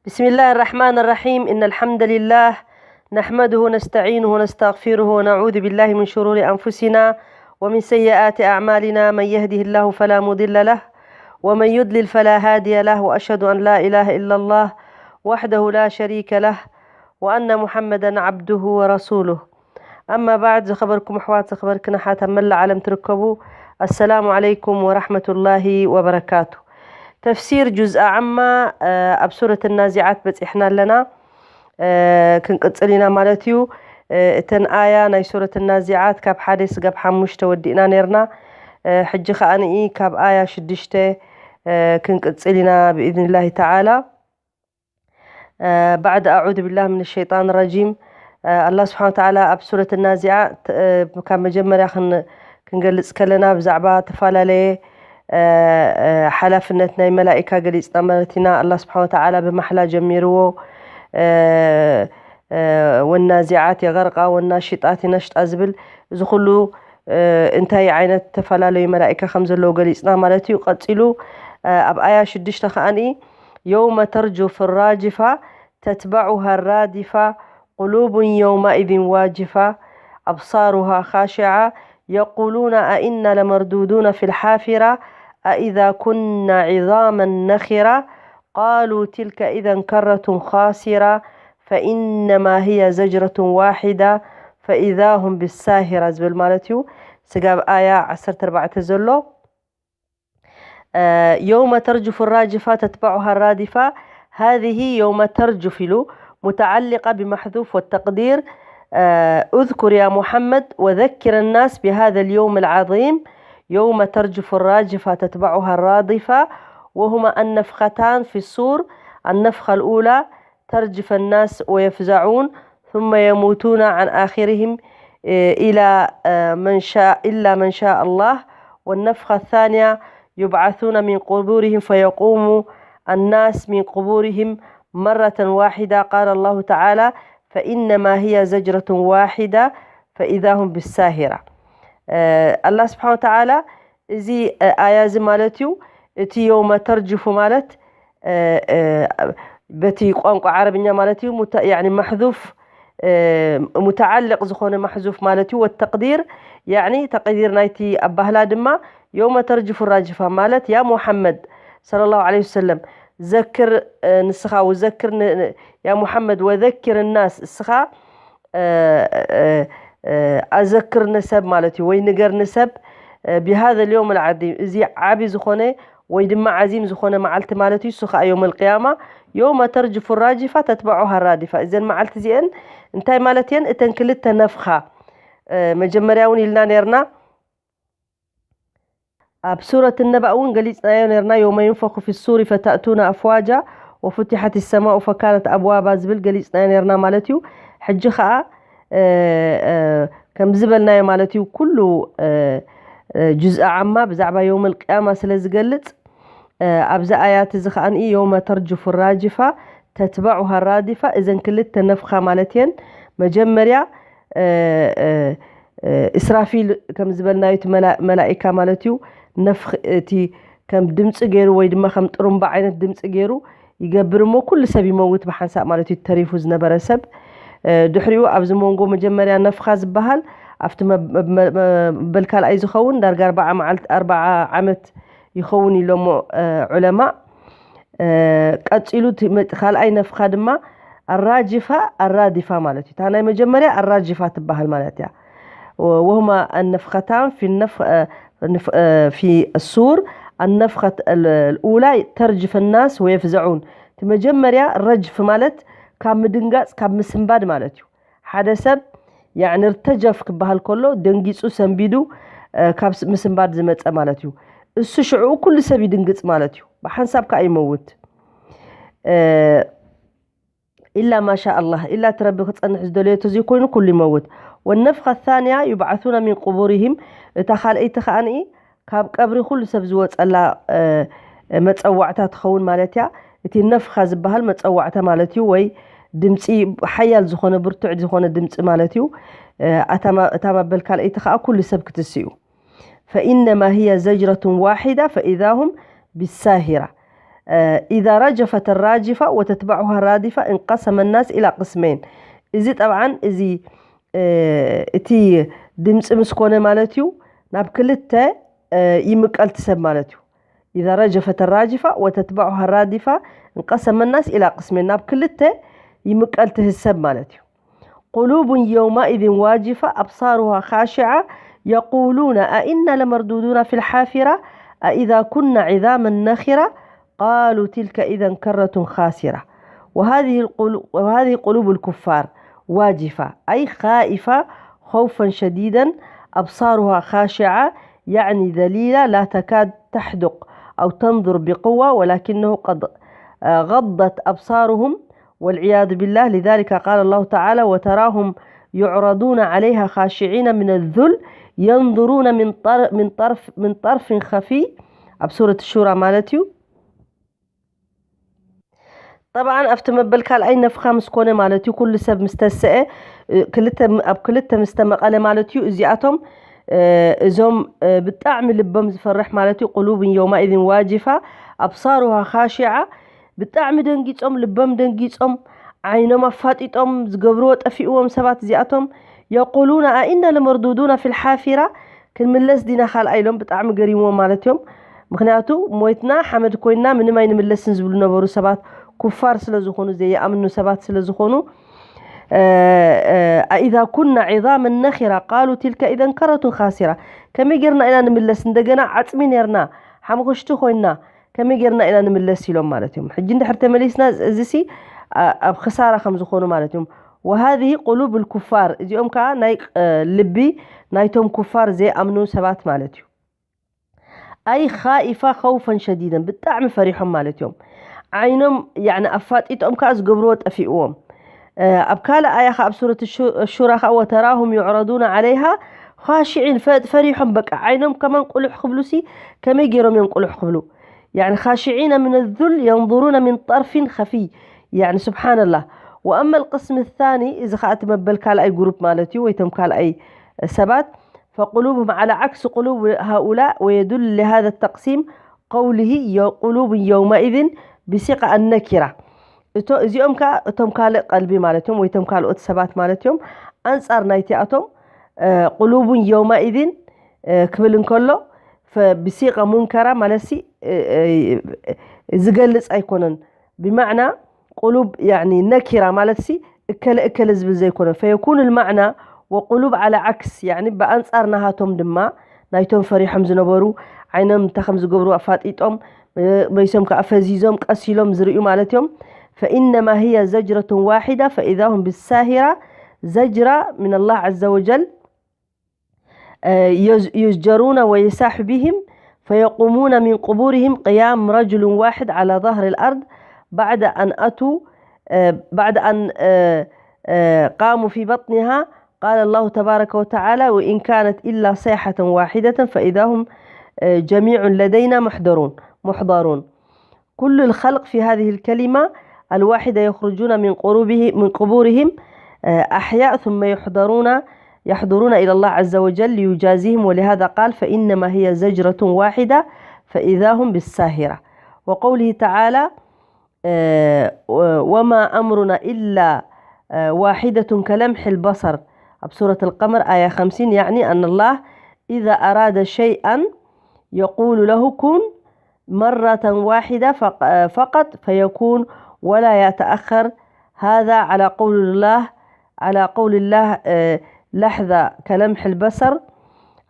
بسم الله الرحمن الرحيم. إن الحمد لله نحمده ونستعينه ونستغفره ونعوذ بالله من شرور أنفسنا ومن سيئات أعمالنا. من يهده الله فلا مضل له ومن يضلل فلا هادي له، وأشهد أن لا إله إلا الله وحده لا شريك له وأن محمدا عبده ورسوله. أما بعد، ዝኸበርኩም ኣሕዋት፣ ዝኸበርክን ኣሓት ኣብ መላእ ዓለም ትርከቡ፣ ኣሰላሙ ዓለይኩም ወራሕመቱላሂ ወበረካቱ። ተፍሲር ጁዝ ኣዓማ ኣብ ሱረት ናዚዓት በፂሕና ኣለና። ክንቅፅል ኢና ማለት እዩ። እተን ኣያ ናይ ሱረት ናዚዓት ካብ ሓደ ስጋብ ሓሙሽተ ወዲእና ነርና። ሕጂ ከዓንኢ ካብ ኣያ ሽዱሽተ ክንቅፅል ኢና ብኢዝኒላሂ ተዓላ። بعد أعوذ بالله من الشيطان الرجيم. ኣላህ ስብሓን ወተዓላ ኣብ ሱረት ናዚዓ ካብ መጀመርያ ክንገልፅ ከለና ብዛዕባ ተፈላለየ ሓላፍነት ናይ መላኢካ ገሊፅና ማለት ኢና። ኣላህ ስብሓን ወተዓላ ብማሕላ ጀሚርዎ። ወናዚዓት የገርቃ ወናሽጣት ይነሽጣ ዝብል፣ እዚ ኩሉ እንታይ ዓይነት ተፈላለዩ መላኢካ ከም ዘለዎ ገሊፅና ማለት እዩ። ቀፂሉ ኣብ ኣያ ሽዱሽተ ከዓኒ يوم ترجف الراجفة تتبعها الرادفة قلوب يومئذ واجفة أبصارها خاشعة يقولون أئنا لمردودون في الحافرة أئذا كنا عظاما نخرة قالوا تلك إذا كرة خاسرة فإنما هي زجرة واحدة فإذا هم بالساهرة ዝብል ማለት እዩ። ስጋብ ኣያ ዓሰርተ ኣርባዕተ ዘሎ يوم ترجف الراجفة تتبعها الرادفة هذه يوم ترجف له متعلقة بمحذوف والتقدير اذكر يا محمد وذكر الناس بهذا اليوم العظيم يوم ترجف الراجفة تتبعها الرادفة وهما النفختان في الصور النفخة الأولى ترجف الناس ويفزعون ثم يموتون عن آخرهم إلى من شاء إلا من شاء الله والنفخة الثانية يبعثون من قبورهم فيقوم الناس من قبورهم مرة واحدة قال الله تعالى فإنما هي زجرة واحدة فإذا هم بالساهرة. الله سبحانه وتعالى እዚ ኣያ እዚ ማለት እዩ። እቲ የውመ ተርጅፉ ማለት በቲ ቋንቋ ዓረብኛ ማለት እዩ። ያኒ ማሕዙፍ ሙተዓልቕ ዝኾነ ማሕዙፍ ማለት እዩ። ወተቅዲር ያኒ ተቅዲር ናይቲ ኣባህላ ድማ የውመ ተርጅፉ ራጅፋ ማለት ያ ሙሓመድ ሰለላሁ ዐለይሂ ወሰለም ዘክር ንስኻ ወዘክር ያ ሙሓመድ ወዘኪር ናስ እስኻ ኣዘክር ንሰብ ማለት እዩ ወይ ንገር ንሰብ ቢሃዘ ልዮም ልዓዚም እዚ ዓቢ ዝኾነ ወይ ድማ ዓዚም ዝኾነ መዓልቲ ማለት እዩ። እሱ ከዓ ዮም ልቅያማ ዮመ ተርጅፉ ራጅፋ ተትበዑሃ ራዲፋ። እዘን መዓልቲ እዚአን እንታይ ማለት እየን? እተን ክልተ ነፍኻ መጀመርያ እውን ኢልና ነርና ኣብ ሱረት ነባእ እውን ገሊፅናዮ ነርና። ዮመ ዩንፈኹ ፊ ሱሪ ፈተእቱና ኣፍዋጃ ወፉቲሐት ሰማኡ ፈካነት ኣብዋባ ዝብል ገሊፅናዮ ነርና ማለት እዩ። ሕጂ ከዓ ከም ዝበልናዮ ማለት እዩ ኩሉ ጁዝአ ዓማ ብዛዕባ ዮም ልቅያማ ስለ ዝገልፅ ኣብዚ ኣያት እዚ ከዓንኢ ዮመ ተርጅፉ ራጅፋ ተትበዑሃ ራዲፋ እዘን ክልተ ነፍኻ ማለት እየን። መጀመርያ እስራፊል ከም ዝበልናዩ እቲ መላኢካ ማለት እዩ ነፍኽ እቲ ከም ድምፂ ገይሩ ወይ ድማ ከም ጥሩምባ ዓይነት ድምፂ ገይሩ ይገብር እሞ ኩሉ ሰብ ይመውት ብሓንሳእ ማለት እዩ ተሪፉ ዝነበረ ሰብ። ድሕሪኡ ኣብዚ መንጎ መጀመርያ ነፍኻ ዝበሃል ኣብቲ መበል ካልኣይ ዝኸውን ዳርጋ ኣርባዓ መዓልቲ ኣርባዓ ዓመት ይኸውን ኢሎሞ ዑለማ። ቀፂሉ ካልኣይ ነፍኻ ድማ ኣራጅፋ ኣራዲፋ ማለት እዩ። እታ ናይ መጀመርያ ኣራጅፋ ትበሃል ማለት እያ። ወሁማ ኣነፍኸታን ፊ ሱር ኣነፍኸት ልኡላ ተርጅፍ ናስ ወየፍዘዑን። እቲ መጀመርያ ረጅፍ ማለት ካብ ምድንጋፅ ካብ ምስንባድ ማለት እዩ። ሓደ ሰብ ያዕኒ ርተጀፍ ክበሃል ከሎ ደንጊፁ ሰንቢዱ ካብ ምስንባድ ዝመፀ ማለት እዩ። እሱ ሽዕኡ ኩሉ ሰብ ይድንግፅ ማለት እዩ። ብሓንሳብ ከዓ ይመውት። ኢላ ማሻ ኣላህ ኢላ እቲ ረቢ ክፀንሕ ዝደለዮ ተዘይኮይኑ ኩሉ ይመውት። ወነፍኻ ታንያ ዩብዓሱና ሚን ቁቡሪሂም። እታ ካልኣይቲ ከዓንኢ ካብ ቀብሪ ኩሉ ሰብ ዝወፀላ መፀዋዕታ ትኸውን ማለት እያ። እቲ ነፍኻ ዝበሃል መፀዋዕታ ማለት እዩ ወይ ድምፂ ሓያል ዝኾነ ብርቱዕ ዝኾነ ድምፂ ማለት እዩ። እታ መበል ካልኣይቲ ከዓ ኩሉ ሰብ ክትስዩ ፈኢነማ ህየ ዘጅረቱን ዋሒዳ ፈኢዛ ሁም ቢሳሂራ። إذا رجفت الراجفة وتتبعها الرادفة انقسم الناس إلى قسمين. እዚ ጠብዓን እዚ እቲ ድምፂ ምስ ኮነ ማለት እዩ ናብ ክልተ ይምቀል ትሰብ ማለት እዩ። إذا رجفت الراجفة وتتبعها الرادفة انقسم الناس إلى قسمين، ናብ ክልተ ይምቀል ትህሰብ ማለት እዩ። قلوب يومئذ واجفة أبصارها خاشعة يقولون أئنا لمردودون في الحافرة أئذا كنا عظاما نخرة قالوا تلك إذا كرة خاسرة. وهذه القلو-، وهذه قلوب الكفار واجفة، أي خائفة خوفا شديدا، أبصارها خاشعة، يعني ذليلة لا تكاد تحدق أو تنظر بقوة، ولكنه قد، آه، غضت أبصارهم والعياذ بالله. لذلك قال الله تعالى: وتراهم يعرضون عليها خاشعين من الذل ينظرون من طر-، من طرف، من طرف خفي. ኣብ ሱረት ሹራ ማለት እዩ። ጠብዓን ኣብቲ መበል ካልኣይ ነፍኻ ምስ ኮነ ማለት እዩ፣ ኩሉ ሰብ ምስ ተስአ፣ እ፣ ክልተ፣ ኣብ ክልተ ምስ ተመቐለ ማለት እዩ። እዚኣቶም፣ እ፣ እዞም፣ እ፣ ብጣዕሚ ልቦም ዝፈርሕ ማለት እዩ። قلوب يومئذ واجفة أبصارها خاشعة ብጣዕሚ ደንጊጾም፣ ልቦም ደንጊጾም፣ ዓይኖም ኣፋጢጦም ዝገብርዎ ጠፊእዎም ሰባት እዚኣቶም። يقولون أئنا لمردودون في الحافرة ክንምለስ ዲና ካልኣ ኢሎም ብጣዕሚ ገሪምዎም ማለት እዮም። ምክንያቱ ሞይትና ሓመድ ኮይና ምንም ኣይንምለስን ዝብሉ ነበሩ ሰባት፣ ኩፋር ስለ ዝኾኑ፣ ዘይኣምኑ ሰባት ስለ ዝኾኑ፣ እ፣ እ፣ أئذا كنا عظاما نخرة قالوا تلك إذا كرة خاسرة ከመይ ጌርና ኢና ንምለስ? እንደገና ዓጽሚ ኔርና፣ ሓሙኽሽቲ ኮይና፣ ከመይ ጌርና ኢና ንምለስ ኢሎም ማለት እዮም። ሕጂ እንድሕር ተመሊስና እዚ ሲ፣ አ-፣ ኣብ ክሳራ ከም ዝኾኑ ማለት እዮም። وهذه قلوب الكفار እዚኦም ከዓ ናይ፣ እ፣ ልቢ ናይቶም ኩፋር ዘይኣምኑ ሰባት ማለት እዩ። أي خائفة خوفا شديدا ብጣዕሚ ፈሪሖም ማለት እዮም። ዓይኖም ያዕኒ ኣፋጢጦም ከዓ ዝገብርዎ ጠፊእዎም። እ፣ ኣብ ካልእ ኣያ ከዓ ኣብ ሱረት ሹ-፣ ሹራ ከዓ وتراهم يعرضون عليها خاشعين ፈ-፣ ፈሪሖም በቃ ዓይኖም ከማን ቁልሕ ክብሉ ሲ ከመይ ገይሮም እዮም ቁልሕ ክብሉ؟ يعني خاشعين من الذل ينظرون من طرف خفي. يعني سبحان الله. وأما القسم الثاني እዚ ከዓ እቲ መበል ካልኣይ ግሩፕ ማለት እዩ፣ ወይቶም ካልኣይ ሰባት فقلوبهم على عكس قلوب هؤلاء ويدل لهذا التقسيم قوله يو-، قلوب يومئذ بصيغة النكرة እቶ-፣ እዚኦም ከዓ እቶም ካልእ ቀልቢ ማለት እዮም፣ ወይ እቶም ካልኦት ሰባት ማለት እዮም። ኣንጻር ናይቲኣቶም፣ እ፣ قلوب يومئذ፣ እ፣ ክብል እንከሎ፣ ፈ-፣ ብሲቃ ሙንከራ ማለት ሲ፣ እ፣ እ፣ ዝገልጽ ኣይኮነን። ብማዕና ቁሉብ፣ ያኒ፣ ነኪራ ማለት ሲ፣ እከለ እከለ ዝብል ዘይኮነ። ፈየኩን ልማዕና ወቁሉብ ዓላ ዓክስ፣ ያኒ፣ ብኣንጻር ናሃቶም ድማ፣ ናይቶም ፈሪሖም ዝነበሩ፣ ዓይኖም እንታይ ከም ዝገብሩ ኣፋጢጦም፣ መይሶም ከኣ ፈዚዞም፣ ቀስ ኢሎም ዝርእዩ ማለት እዮም። ፈኢነማ ህየ ዘጅረቱን ዋሒዳ ፈኢዛ ሁም ብሳሂራ፣ ዘጅራ ምን ኣላህ ዓዘ ወጀል፣ يز-، يزجرون ويساح بهم فيقومون من قبورهم قيام رجل واحد على ظهر الأرض بعد أن أتوا، آه، بعد أن، آه، آه، قاموا في بطنها. قال الله تبارك وتعالى: وإن كانت إلا صيحة واحدة فإذا هم، آه، جميع لدينا محضرون، محضرون. كل الخلق في هذه الكلمة الواحدة يخرجون من قروبه-، من قبورهم، آه، أحياء ثم يحضرون، يحضرون إلى الله عز وجل ليجازيهم، ولهذا قال: فإنما هي زجرة واحدة فإذا هم بالساهرة. وقوله تعالى، آه، و-، وما أمرنا إلا، آه، واحدة كلمح البصر. في سورة القمر آية خمسين، يعني أن الله إذا أراد شيئا يقول له كن مرة واحدة فق-، فقط فيكون ولا يتأخر. هذا على قول الله، على قول الله، آه، لحظة كلمح البصر،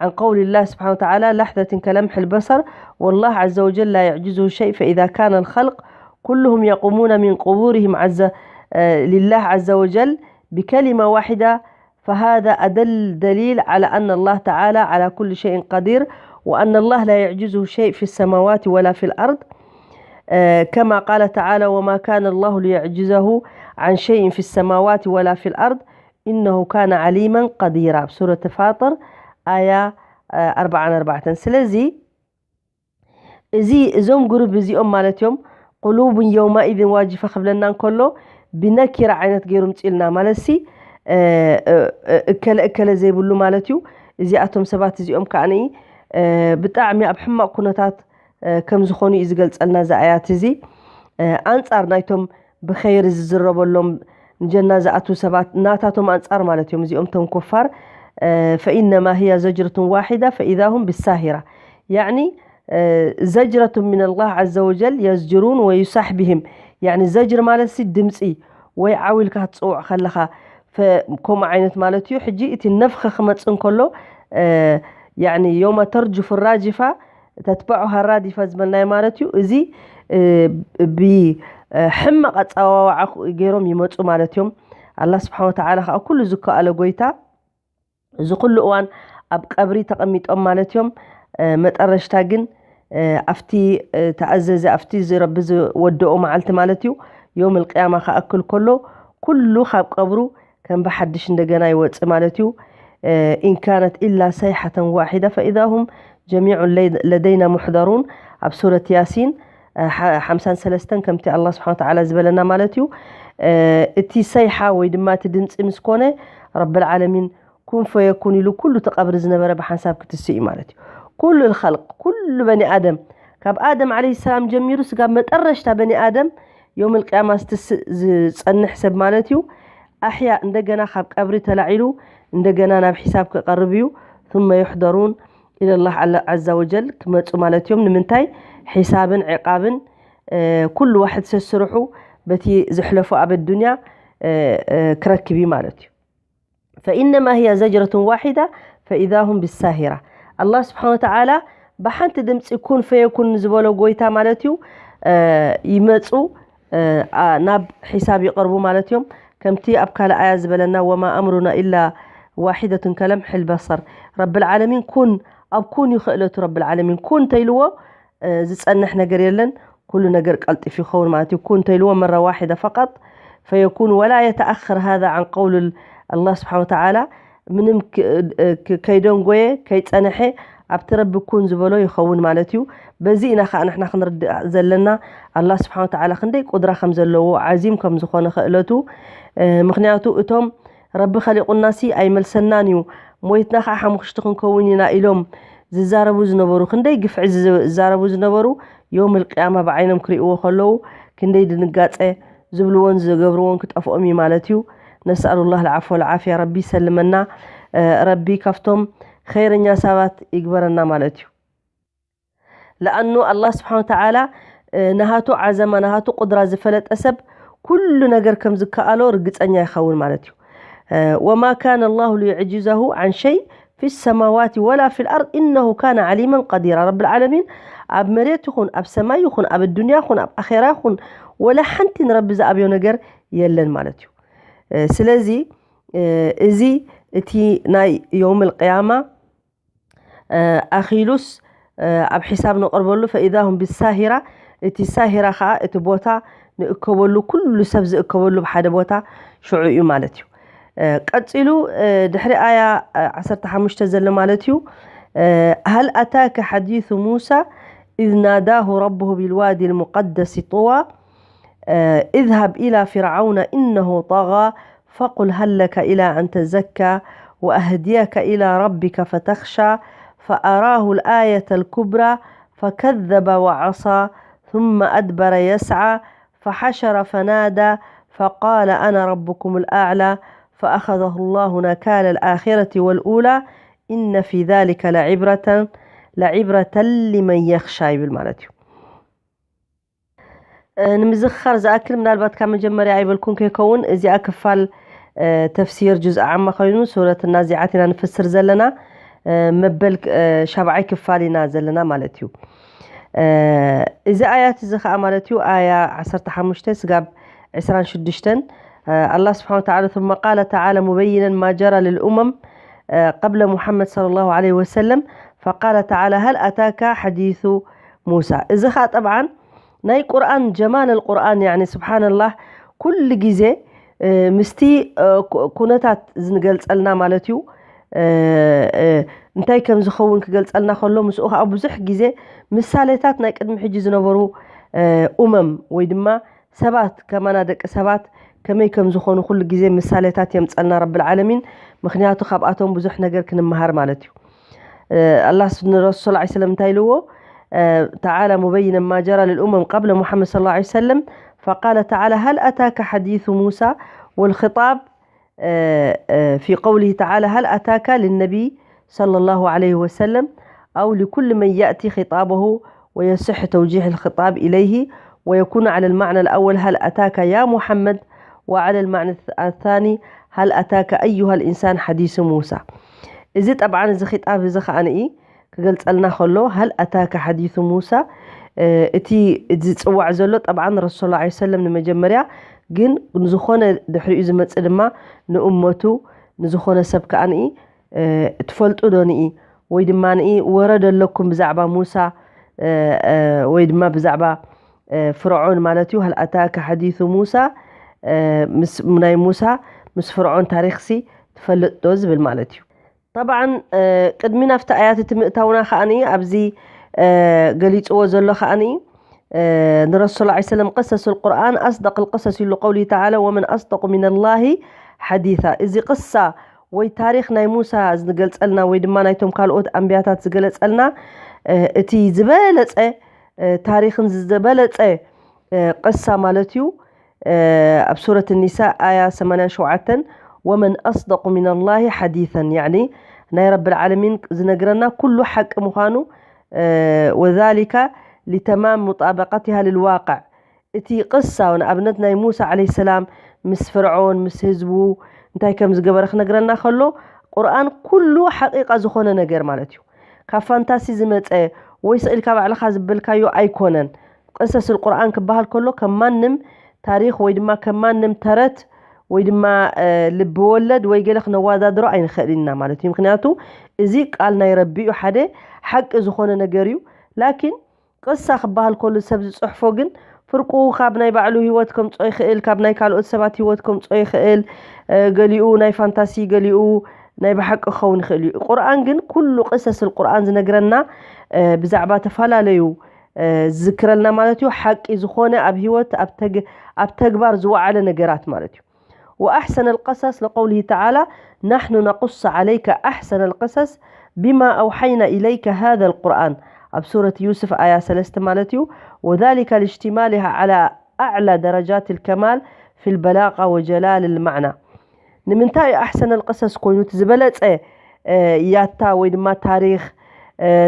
عن قول الله سبحانه وتعالى: لحظة كلمح البصر، والله عز وجل لا يعجزه شيء، فإذا كان الخلق كلهم يقومون من قبورهم عز، آه، لله عز وجل بكلمة واحدة، فهذا أدل دليل على أن الله تعالى على كل شيء قدير، وأن الله لا يعجزه شيء في السماوات ولا في الأرض. آه، كما قال تعالى: وما كان الله ليعجزه عن شيء في السماوات ولا في الأرض إنه كان عليما قديرا. في سورة فاطر، آية، آه، أربعة أربعة. ስለዚ እዚ፣ እዞም ግሩብ እዚኦም ማለት እዮም፣ ቁሉቡን የውመኢዝን ዋጅፋ ክብለና እንከሎ፣ ብነኪራ ዓይነት ገይሩ ምፅልና ማለት ሲ፣ እ፣ እ፣ እ፣ እከለ እከለ ዘይብሉ ማለት እዩ። እዚኣቶም ሰባት እዚኦም ከዓኒ፣ እ፣ ብጣዕሚ ኣብ ሕማቕ ኩነታት ከም ዝኾኑ እዩ ዝገልጸልና እዚ ኣያት እዚ። ኣንጻር ናይቶም ብኸይር ዝዝረበሎም ንጀና ዝኣትዉ ሰባት ናታቶም ኣንጻር ማለት እዮም። እዚኦም ቶም ኩፋር ፈኢነማ ህያ ዘጅረቱን ዋሒዳ ፈኢዛ ሁም ብሳሂራ። ያዕኒ ዘጅረቱን ሚን ኣላህ ዓዘ ወጀል የዝጅሩን ወዩሳሕ ብሂም። ያዕኒ ዘጅር ማለት ሲ ድምፂ ወይ ዓው ኢልካ ክትፅውዕ ከለኻ ከምኡ ዓይነት ማለት እዩ። ሕጂ እቲ ነፍኸ ክመፅእ እንከሎ ያዕኒ ዮመ ተርጅፉ ራጅፋ ተትበዑሃ ራዲፋ ዝበልናዮ ማለት እዩ። እዚ ብሕመቕ ኣፀዋዋዓ ገይሮም ይመፁ ማለት እዮም። ኣላ ስብሓን ወተዓላ ከዓ ኩሉ ዝከኣለ ጎይታ እዚ ኩሉ እዋን ኣብ ቀብሪ ተቐሚጦም ማለት እዮም። መጠረሽታ ግን ኣብቲ ተኣዘዘ ኣብቲ ረቢ ዝወደኦ መዓልቲ ማለት እዩ ዮም ልቅያማ ክኣክል ከሎ ኩሉ ካብ ቀብሩ ከም ብሓድሽ እንደገና ይወፅእ ማለት እዩ። ኢን ካነት ኢላ ሰይሓተን ዋሒዳ ፈኢዛ ሁም ጀሚዑ ለደይና ሙሕደሩን ኣብ ሱረት ያሲን ሓምሳን ሰለስተን ከምቲ ኣላ ስብሓን ተዓላ ዝበለና ማለት እዩ። እቲ ሰይሓ ወይ ድማ እቲ ድምፂ ምስ ኮነ ረብልዓለሚን ኩን ፈየኩን ኢሉ ኩሉ እቲ ቀብሪ ዝነበረ ብሓንሳብ ክትስእ እዩ ማለት እዩ። ኩሉ ልኸልቅ ኩሉ በኒ ኣደም ካብ ኣደም ዓለይሂ ሰላም ጀሚሩ ስጋብ መጠረሽታ በኒ ኣደም ዮም ልቅያማ ዝትስእ ዝፀንሕ ሰብ ማለት እዩ። ኣሕያ እንደገና ካብ ቀብሪ ተላዒሉ እንደገና ናብ ሒሳብ ክቐርብ እዩ። ثم يحضرون إلى الله عز وجل ክመፁ ማለት እዮም። ንምንታይ? ሒሳብን ዕቃብን ኩሉ ዋሕድ ሰስርሑ በቲ ዝሕለፎ ኣብ ኣዱንያ ክረክብ እዩ ማለት እዩ። ፈኢነማ ህያ ዘጅረቱን ዋሒዳ ፈኢዛ ሁም ብሳሂራ። ኣላህ ስብሓን ወተዓላ ብሓንቲ ድምፂ ኩን ፈየኩን ዝበሎ ጎይታ ማለት እዩ ይመፁ ናብ ሒሳብ ይቐርቡ ማለት እዮም። ከምቲ ኣብ ካልእ ኣያ ዝበለና ወማ ኣምሩና ኢላ ዋሒደቱን ከለምሒል በሰር። ረብልዓለሚን ኩን ኣብ ኩን ይኽእለቱ ረብልዓለሚን ኩን ተይልዎ ዝፀንሕ ነገር የለን። ኩሉ ነገር ቀልጢፍ ይኸውን ማለት እዩ። ኩን ተይልዎ መራ ዋሒዳ ፈቃጥ ፈየኩን ወላ የተኣኽር ሃዛ ዓን ቀውል ኣላህ ስብሓን ወተዓላ ምንም ከይደንጎየ ከይፀንሐ ኣብቲ ረቢ ኩን ዝበሎ ይኸውን ማለት እዩ። በዚ ኢና ከዓ ንሕና ክንርድእ ዘለና ኣላህ ስብሓን ወተዓላ ክንደይ ቁድራ ከም ዘለዎ ዓዚም ከም ዝኾነ ክእለቱ። ምክንያቱ እቶም ረቢ ከሊቁናሲ ኣይመልሰናን እዩ ሞይትና ከዓ ሓሙኽሽቲ ክንከውን ኢና ኢሎም ዝዛረቡ ዝነበሩ ክንደይ ግፍዒ ዝዛረቡ ዝነበሩ ዮም ልቅያማ ብዓይኖም ክርእይዎ ከለዉ ክንደይ ድንጋፀ ዝብልዎን ዝገብርዎን ክጠፍኦም እዩ ማለት እዩ። ነስኣሉላህ ልዓፎ ልዓፍያ ረቢ ይሰልመና። ረቢ ካብቶም ኸይረኛ ሰባት ይግበረና ማለት እዩ። ለኣኑ ኣላህ ስብሓን ወተዓላ ናሃቱ ዓዘማ ናሃቱ ቁድራ ዝፈለጠ ሰብ ኩሉ ነገር ከም ዝከኣሎ ርግፀኛ ይኸውን ማለት እዩ። ወማ ካነ ኣላሁ ሊዩዕጅዘሁ ዓን ሸይ ፊ ሰማዋት ወላ ፊ ልኣርድ ኢነሁ ካነ ዓሊመን ቀዲራ። ረብልዓለሚን ኣብ መሬት ይኹን ኣብ ሰማይ ይኹን ኣብ ኣዱንያ ይኹን ኣብ ኣኼራ ይኹን ወላ ሓንቲ ንረቢ ዝኣብዮ ነገር የለን ማለት እዩ። ስለዚ እዚ እቲ ናይ የውም ልቅያማ ኣኺሉስ ኣብ ሒሳብ ንቕርበሉ ፈኢዛ ሁም ብሳሂራ። እቲ ሳሂራ ከዓ እቲ ቦታ ንእከበሉ ኩሉ ሰብ ዝእከበሉ ብሓደ ቦታ ሽዑ እዩ ማለት እዩ። ቀፂሉ ድሕሪ ኣያ ዓሰርተ ሓሙሽተ ዘሎ ማለት እዩ። ሀል ኣታከ ሓዲሱ ሙሳ ኢዝ ናዳሁ ረብሁ ቢልዋዲ ልሙቀደስ ጡዋ اذهب إلى فرعون إنه طغى فقل هل لك إلى أن تزكى وأهديك إلى ربك فتخشى فأراه الآية الكبرى فكذب وعصى ثم أدبر يسعى فحشر فنادى فقال أنا ربكم الأعلى فأخذه الله نكال الآخرة والأولى إن في ذلك لعبرة لعبرة لمن يخشى ይብል ማለት እዩ። ንምዝኽኻር ዝኣክል ምናልባት ካብ መጀመርያ ኣይበልኩን ከይከውን እዚኣ ክፋል ተፍሲር ጁዝ ዓማ ኮይኑ ሱረት ናዚዓት ኢና ንፍስር ዘለና። መበል ሻብዓይ ክፋል ኢና ዘለና ማለት እዩ። እዚ ኣያት እዚ ከዓ ማለት እዩ ኣያ ዓሰርተ ሓሙሽተ ስጋብ ዕስራን ሽዱሽተን ኣላ ስብሓን ወተዓላ ثم قال تعالى مبينا ما جرى للأمم قبل محمد صلى الله عليه وسلم فقال تعالى هل أتاك حديث موسى እዚ ከዓ ጠብዓን ናይ ቁርኣን ጀማል ቁርኣን ያኒ ስብሓንላህ ኩሉ ግዜ ምስቲ ኩነታት ዝንገልፀልና ማለት እዩ። እንታይ ከም ዝኸውን ክገልፀልና ከሎ ምስኡ ከዓ ብዙሕ ግዜ ምሳሌታት ናይ ቅድሚ ሕጂ ዝነበሩ ኡመም ወይ ድማ ሰባት ከማና ደቂ ሰባት ከመይ ከም ዝኾኑ ኩሉ ግዜ ምሳሌታት የምፀልና ረብል ዓለሚን። ምክንያቱ ካብኣቶም ብዙሕ ነገር ክንመሃር ማለት እዩ። ኣላ ንረሱል ላ ሰለም እንታይ ኢልዎ? تعالى مبينا ما جرى للأمم قبل محمد صلى الله عليه وسلم، فقال تعالى: هل أتاك حديث موسى؟ والخطاب آه، آه، في قوله تعالى: هل أتاك للنبي صلى الله عليه وسلم، أو لكل من يأتي خطابه ويصح توجيه الخطاب إليه، ويكون على المعنى الأول: هل أتاك يا محمد، وعلى المعنى الثاني: هل أتاك أيها الإنسان حديث موسى. እዚ ጠብዓን እዚ ኺጣብ እዚ ኸኣ ንኢ ክገልጸልና ከሎ: هل أتاك حديث موسى، እቲ ዝጽዋዕ ዘሎ ጠብዓን ረሱል ላ ሰለም ንመጀመርያ፣ ግን ዝኾነ ድሕሪኡ ዝመጽእ ድማ ንእመቱ፣ ንዝኾነ ሰብ ከኣ ንኢ ትፈልጡ ዶ ንኢ ወይ ድማ ንኢ ወረደ ኣለኩም ብዛዕባ ሙሳ ወይ ድማ ብዛዕባ ፍርዖን ማለት እዩ። هل أتاك حديث موسى، ምስ ናይ ሙሳ ምስ ፍርዖን ታሪኽሲ ትፈልጥ ዶ ዝብል ማለት እዩ። طبعا ቅድሚ ናብቲ ኣያት እቲ ምእታውና ከኣኒ ኣብዚ ገሊፅዎ ዘሎ ከኣኒ ንረሱል ላ ሰለም قصص القرآن أصدق القصص ኢሉ قوله تعالى ومن أصدق من الله حديثا። እዚ ቅሳ ወይ ታሪኽ ናይ ሙሳ ዝገልፀልና ወይ ድማ ናይቶም ካልኦት ኣንብያታት ዝገለፀልና እቲ ዝበለፀ ታሪኽን ዝበለፀ ቅሳ ማለት እዩ። ኣብ ሱረት ኒሳ ኣያ ሰማንያን ሸውዓተን ومن أصدق من الله حديثا، يعني ናይ ረብል ዓለሚን ዝነግረና ኩሉ ሓቂ ምዃኑ وذلك لتمام مطابقتها للواقع። እቲ ቅሳ ንኣብነት ናይ ሙሳ ዓለይሂ ሰላም ምስ ፍርዖን ምስ ህዝቡ እንታይ ከም ዝገበረ ክነግረና ከሎ ቁርኣን ኩሉ ሓቂቃ ዝኾነ ነገር ማለት እዩ። ካብ ፋንታሲ ዝመፀ ወይ ስቕ ኢልካ ባዕልኻ ዝበልካዮ ኣይኮነን። ቅሰስ ቁርኣን ክበሃል ከሎ ከም ማንም ታሪኽ ወይ ድማ ከም ማንም ተረት ወይ ድማ ልቢ ወለድ ወይ ገለ ክነወዳድሮ ኣይንኽእል ኢና ማለት እዩ። ምክንያቱ እዚ ቃል ናይ ረቢ እዩ፣ ሓደ ሓቂ ዝኾነ ነገር እዩ። ላኪን ቅሳ ክበሃል ከሎ ሰብ ዝፅሕፎ ግን ፍርቁ ካብ ናይ ባዕሉ ህይወት ከምፅኦ ይኽእል፣ ካብ ናይ ካልኦት ሰባት ህይወት ከምፅኦ ይኽእል። ገሊኡ ናይ ፋንታሲ፣ ገሊኡ ናይ ብሓቂ ክኸውን ይኽእል እዩ። ቁርኣን ግን ኩሉ ቅሰስ ቁርኣን ዝነግረና ብዛዕባ ተፈላለዩ ዝዝክረልና ማለት እዩ። ሓቂ ዝኾነ ኣብ ህይወት ኣብ ተግባር ዝወዓለ ነገራት ማለት እዩ። وأحسن القصص لقوله تعالى نحن نقص عليك أحسن القصص بما أوحينا إليك هذا القرآن ኣብ ሱረት ዩስፍ ኣያ ሰለስተ ማለት እዩ። وذلك لاشتمالها على أعلى درجات الكمال في البلاغة وجلال المعنى። ንምንታይ ኣሕሰነል ቅሰስ ኮይኑ እቲ ዝበለፀ ያታ ወይ ድማ ታሪኽ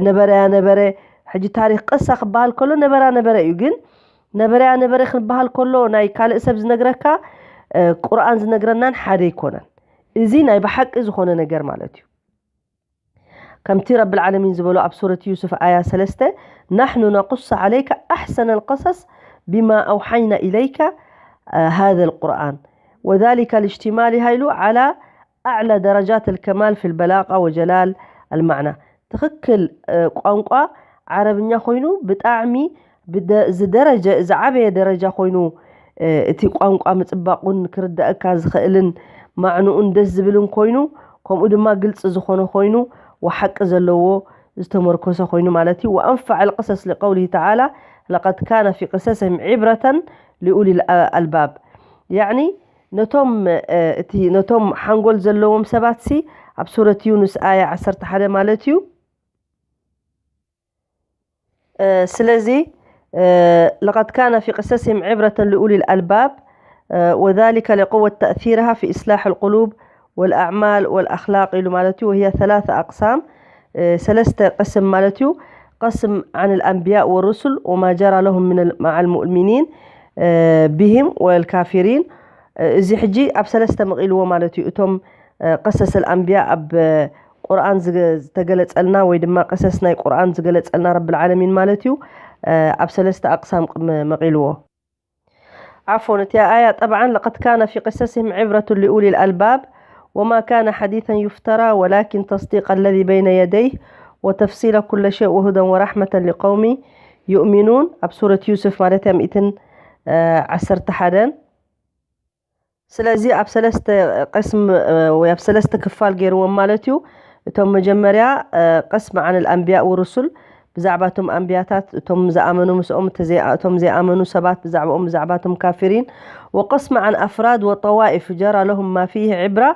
ነበረያ ነበረ። ሕጂ ታሪኽ ቅሳ ክበሃል ከሎ ነበራ ነበረ እዩ፣ ግን ነበረያ ነበረ ክንበሃል ከሎ ናይ ካልእ ሰብ ዝነግረካ ቁርኣን ዝነግረናን ሓደ ኣይኮነን። እዚ ናይ ብሓቂ ዝኾነ ነገር ማለት እዩ። ከምቲ ረብል ዓለሚን ዝበሎ ኣብ ሱረት ዩስፍ ኣያ ሰለስተ نحن نقص عليك أحسن القصص بما أوحينا إليك هذا القرآن وذلك لاشتمالها ኢሉ على أعلى درجات الكمال في البلاغة وجلال المعنى። ትኽክል ቋንቋ ዓረብኛ ኮይኑ ብጣዕሚ ዝደረጀ ዝዓበየ ደረጃ ኮይኑ እቲ ቋንቋ ምፅባቑን ክርዳእካ ዝኽእልን ማዕንኡን ደስ ዝብልን ኮይኑ ከምኡ ድማ ግልፂ ዝኾነ ኮይኑ ወሓቂ ዘለዎ ዝተመርኮሰ ኮይኑ ማለት እዩ። وأنفع القصص لقوله تعالى لقد كان في قصصهم عبرة لأولي الألباب። يعني ነቶም እቲ ነቶም ሓንጎል ዘለዎም ሰባት ሲ ኣብ ሱረት ዩኑስ ኣያ ዓሰርተ ሓደ ማለት እዩ። ስለዚ لقد كان في قصصهم عبرة لأولي الألباب وذلك لقوة تأثيرها في إصلاح القلوب والأعمال والأخلاق ኢሉ ማለት እዩ። وهي ثلاثة أقسام ሰለስተ ቅስም ማለት እዩ። قسم عن الأنبياء والرسل وما جرى لهم من مع المؤمنين بهم والكافرين። እዚ ሕጂ ኣብ ሰለስተ መቒልዎ ማለት እዩ። እቶም قصص الأنبياء ኣብ ቁርኣን ዝተገለፀልና ወይ ድማ ቅሰስ ናይ ቁርኣን ዝገለፀልና ረብል ዓለሚን ማለት እዩ ኣብ ሰለስተ ኣቅሳም መቒልዎ። ዓፎን እቲ ኣያ ጠብዓን لقد كان في قصصهم عبرة لأولي الألباب وما كان حديثا يفترى ولكن تصديق الذي بين يديه وتفصيل كل شيء وهدى ورحمة لقوم يؤمنون ኣብ ሱረት ዩስፍ ማለት እያ ሚእትን ዓሰርተ ሓደን። ስለዚ ኣብ ሰለስተ ቅስም ወይ ኣብ ሰለስተ ክፋል ገይርዎም ማለት እዩ። እቶም መጀመርያ ቅስም عن الأنبياء والرسل ብዛዕባ እቶም ኣንብያታት እቶም ዝኣመኑ ምስኦም እቶም ዘይኣመኑ ሰባት ብዛዕባኦም ብዛዕባ እቶም ካፊሪን وقسم عن أفراد وطوائف جرى لهم ما فيه عبرة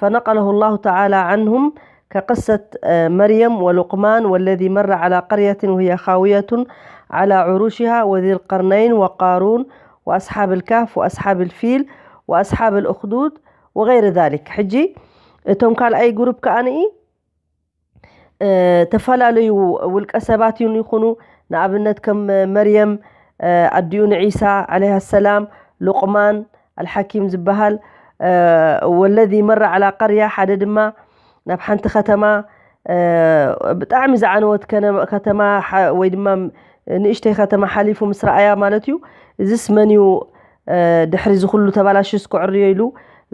فنقله الله تعالى عنهم كقصة مريم ولقمان والذي مر على قرية وهي خاوية على عروشها وذي القرنين وقارون وأصحاب الكهف وأصحاب الفيل وأصحاب الأخدود وغير ذلك. ሕጂ እቶም ካልኣይ ግሩፕ ከኣ ንኢ ተፈላለዩ ውልቀ ሰባት ይኹኑ፣ ንኣብነት ከም መርየም ኣዲኡ ንዒሳ ዓለይሃ ሰላም፣ ሉቕማን ኣልሓኪም ዝበሃል፣ ወለዚ መራ ዓላ ቀርያ፣ ሓደ ድማ ናብ ሓንቲ ከተማ፣ ብጣዕሚ ዝዓነወት ከተማ ወይ ድማ ንእሽተይ ከተማ ሓሊፉ ምስ ረኣያ ማለት እዩ። እዚስ መን እዩ ድሕሪ እዚ ኩሉ ተባላሽስ ክዕርዮ ኢሉ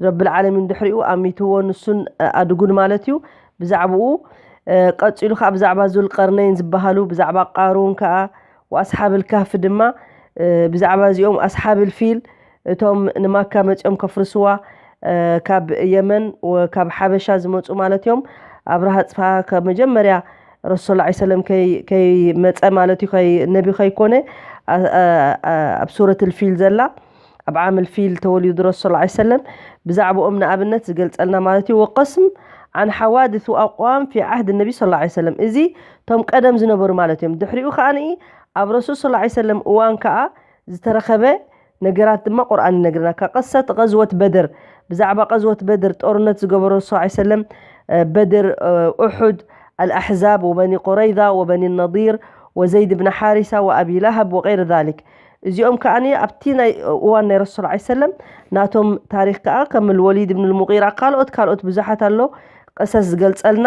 ረብል ዓለሚን ድሕሪኡ ኣሚትዎ፣ ንሱን ኣድጉን ማለት እዩ። ብዛዕባኡ ቀጺሉ ከዓ ብዛዕባ ዙልቀርነይን ዝበሃሉ፣ ብዛዕባ ቃሩን ከዓ ወኣስሓብል ካህፍ ድማ ብዛዕባ እዚኦም ኣስሓብል ፊል እቶም ንማካ መጺኦም ከፍርስዋ ካብ የመን ካብ ሓበሻ ዝመፁ ማለት እዮም። ኣብርሃ ፅፋ ካብ መጀመርያ ረሱል ላ ሰለም ከይመፀ ማለት እዩ፣ ነቢ ከይኮነ ኣብ ሱረት ልፊል ዘላ ኣብ ዓም ልፊል ተወሊዱ ረሱል ላ ሰለም ብዛዕባኦም ንኣብነት ዝገልፀልና ማለት እዩ። ወቀስም ዓን ሓዋድስ ኣቋም ፊ ዓህድ ነቢ ስ ላ ሰለም፣ እዚ እቶም ቀደም ዝነበሩ ማለት እዮም። ድሕሪኡ ከዓ ኣብ ረሱል ስ ላ ሰለም እዋን ከዓ ዝተረኸበ ነገራት ድማ ቁርኣን ይነግርና። ከቀሰት ቀዝወት በድር፣ ብዛዕባ ቀዝወት በድር ጦርነት ዝገበሩ ረሱል ላ ሰለም፣ በድር፣ ኡሑድ፣ ኣልኣሕዛብ ወበኒ ቁረይዛ ወበኒ ነዲር ወዘይድ ብን ሓሪሳ ወኣቢ ለሃብ ወቀይር ዛሊክ። እዚኦም ከዓኒ ኣብቲ ናይ እዋን ናይ ረሱል ላ ሰለም ናቶም ታሪክ ከዓ ከም ልወሊድ ብን ልሙቂራ ካልኦት ካልኦት ብዙሓት ኣሎ። ቀሰስ ዝገልፀልና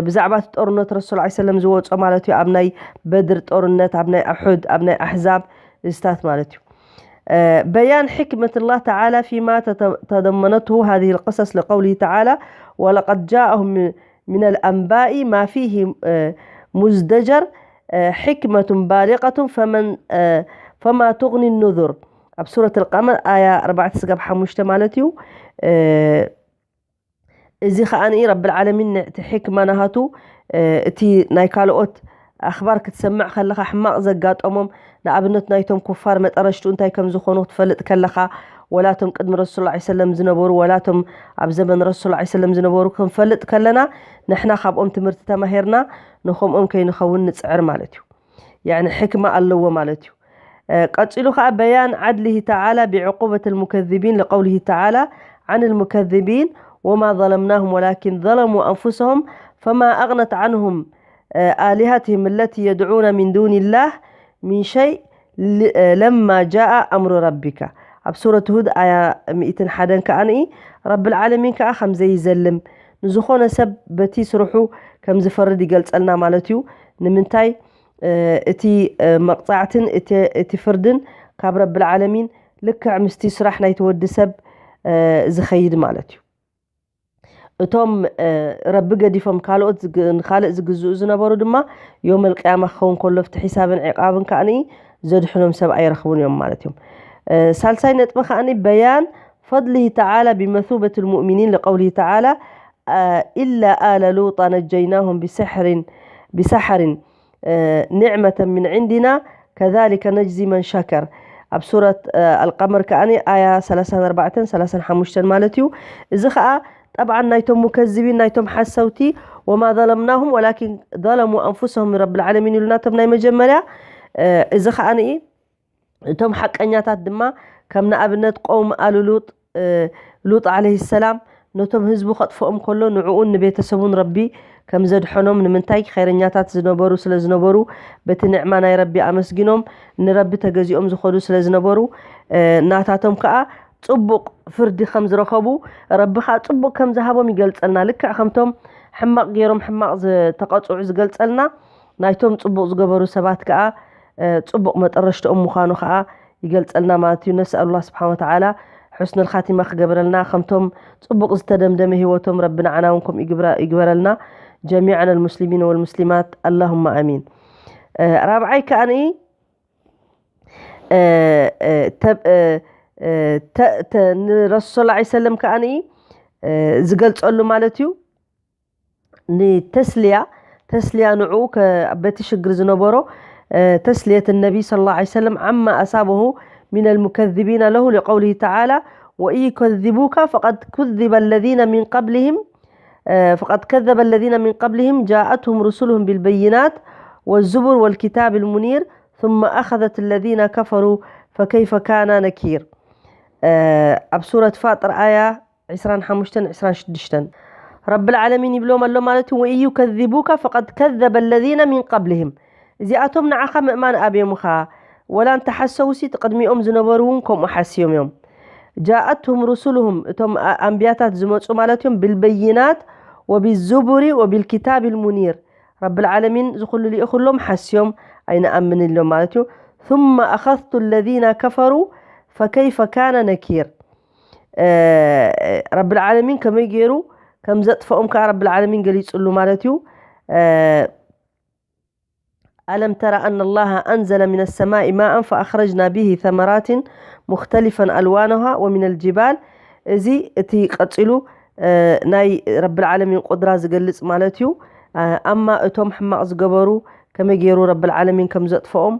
ብዛዕባ እቲ ጦርነት ረሱል ላ ሰለም ዝወፆ ማለት እዩ። ኣብ ናይ በድር ጦርነት፣ ኣብ ናይ ኣሑድ፣ ኣብ ናይ ኣሕዛብ እዝታት ማለት እዩ። بيان حكمة الله تعالى فيما تضمنته هذه القصص لقوله تعالى ولقد جاءهم من الأنباء ما فيه مزدجر حكمة بالغة فمن فما تغني النذر ኣብ ሱረት ልቀመር ኣያ ኣርባዕተ ስጋብ ሓሙሽተ ማለት እዩ። እዚ ከዓ ረብል ዓለሚን እቲ ሕክማ ናሃቱ እቲ ናይ ካልኦት ኣኽባር ክትሰምዕ ከለኻ ሕማቕ ዘጋጠሞም ንኣብነት ናይቶም ኩፋር መጠረሽቱ እንታይ ከም ዝኾኑ ክትፈልጥ ከለኻ ወላቶም ቅድሚ ረሱል ላ ሰለም ዝነበሩ ወላቶም ኣብ ዘመን ረሱል ላ ሰለም ዝነበሩ ክንፈልጥ ከለና ንሕና ካብኦም ትምህርቲ ተማሂርና ንከምኦም ከይንኸውን ንፅዕር ማለት እዩ። يعني ሕክማ ኣለዎ ማለት እዩ። ቀፂሉ ከዓ بيان عدله تعالى بعقوبة المكذبين لقوله تعالى عن المكذبين وما ظلمناهم ولكن ظلموا أنفسهم فما أغنت عنهم آلهتهم التي يدعون من دون الله من شيء لما جاء أمر ربك ኣብ ሱረት ሁድ ኣያ ሚእትን ሓደን ከዓ ንኢ ረብል ዓለሚን ከዓ ከም ዘይዘልም ንዝኾነ ሰብ በቲ ስርሑ ከም ዝፈርድ ይገልፀልና ማለት እዩ። ንምንታይ እቲ መቕፃዕትን እቲ ፍርድን ካብ ረብል ዓለሚን ልክዕ ምስቲ ስራሕ ናይቲ ወዲ ሰብ ዝኸይድ ማለት እዩ። እቶም ረቢ ገዲፎም ካልኦት ንካልእ ዝግዝኡ ዝነበሩ ድማ ዮም ልቅያማ ክኸውን ከሎ ፍቲ ሒሳብን ዕቃብን ከዓኒ ዘድሕኖም ሰብ ኣይረኽቡን እዮም ማለት እዮም። ሳልሳይ ነጥቢ ከዓኒ በያን ፈضله تعالى بمثوبة المؤمنين لقوله تعالى إلا آل لوط نجيناهم بسحر بسحر نعمة من عندنا كذلك نجزي من شكر ኣብ ሱረት ኣልቀመር ከዓኒ ኣያ ሰላሳን ኣርባዕተን ሰላሳን ሓሙሽተን ማለት እዩ። እዚ ከዓ ጠብዓን ናይቶም ሙከዝቢን ናይቶም ሓሰውቲ وما ظلمناهم ولكن ظلموا أنفسهم ረብል ዓለሚን ኢሉና እቶም ናይ መጀመርያ። እዚ ከዓ ንኢ እቶም ሓቀኛታት ድማ ከም ንኣብነት ቀውም ኣሉ ሉጥ ሉጥ ዓለይሂ ሰላም ነቶም ህዝቡ ከጥፍኦም ከሎ ንዕኡን ንቤተሰቡን ረቢ ከም ዘድሐኖም ንምንታይ ኸይረኛታት ዝነበሩ ስለ ዝነበሩ በቲ ንዕማ ናይ ረቢ ኣመስጊኖም ንረቢ ተገዚኦም ዝኸዱ ስለ ዝነበሩ ናታቶም ከዓ ፅቡቕ ፍርዲ ከም ዝረኸቡ ረቢ ከዓ ፅቡቕ ከም ዝሃቦም ይገልፀልና። ልክዕ ከምቶም ሕማቕ ገይሮም ሕማቕ ዝተቐፅዑ ዝገልፀልና ናይቶም ፅቡቕ ዝገበሩ ሰባት ከዓ ፅቡቕ መጠረሽትኦም ምዃኑ ከዓ ይገልፀልና ማለት እዩ። ነስኣሉላህ ስብሓን ወተዓላ ሑስነል ኻቲማ ክገብረልና ከምቶም ፅቡቕ ዝተደምደመ ህይወቶም ረቢ ንዓና እውን ከምኡ ይግበረልና ጀሚዓን ኣልሙስሊሚን ወልሙስሊማት ኣላሁማ ኣሚን። ራብዓይ ከዓኒ ንረሱል ላ ሰለም ከዓኒ ዝገልፀሉ ማለት እዩ። ንተስልያ ተስልያ ንዑ በቲ ሽግር ዝነበሮ ተስልየት ነቢ صلى الله عليه وسلم عما أصابه من المكذبين له لقوله تعالى وإن يكذبوك فقد كذب الذين من قبلهم فقد كذب الذين من قبلهم جاءتهم رسلهم بالبينات والزبر والكتاب المنير ثم أخذت الذين كفروا فكيف كان نكير. ኣብ ሱረት ፋጥር ኣያ ዕስራን ሓሙሽተን ዕስራን ሽዱሽተን ረብል ዓለሚን ይብሎም ኣሎ ማለት እዩ። وإن يكذبوك فقد كذب الذين من قبلهم እዚኣቶም ንዓኻ ምእማን ኣብዮምኻ ወላ እንተሓሰውሲ እቲ ቅድሚኦም ዝነበሩ እውን ከምኡ ሓስዮም እዮም። جاءتهم رسلهم እቶም ኣንብያታት ዝመፁ ማለት እዮም بالبينات وبالزبر وبالكتاب المنير ረብል ዓለሚን ዝኩሉ ልኢኹሎም ሓስዮም ኣይንኣምን ኢሎም ማለት እዩ። ثم أخذت الذين كفروا فكيف كان نكير ረብል ዓለሚን ከመይ ገይሩ ከም ዘጥፈኦም ከዓ ረብል ዓለሚን ገሊፅሉ ማለት እዩ። ألم تر أن الله أنزل من السماء ماء فأخرجنا به ثمرات مختلفا ألوانها ومن الجبال እዚ እቲ ቀፂሉ ናይ ረብል ዓለሚን ቁድራ ዝገልፅ ማለት እዩ። ኣማ እቶም ሕማቕ ዝገበሩ ከመይ ገይሩ ረብል ዓለሚን ከም ዘጥፈኦም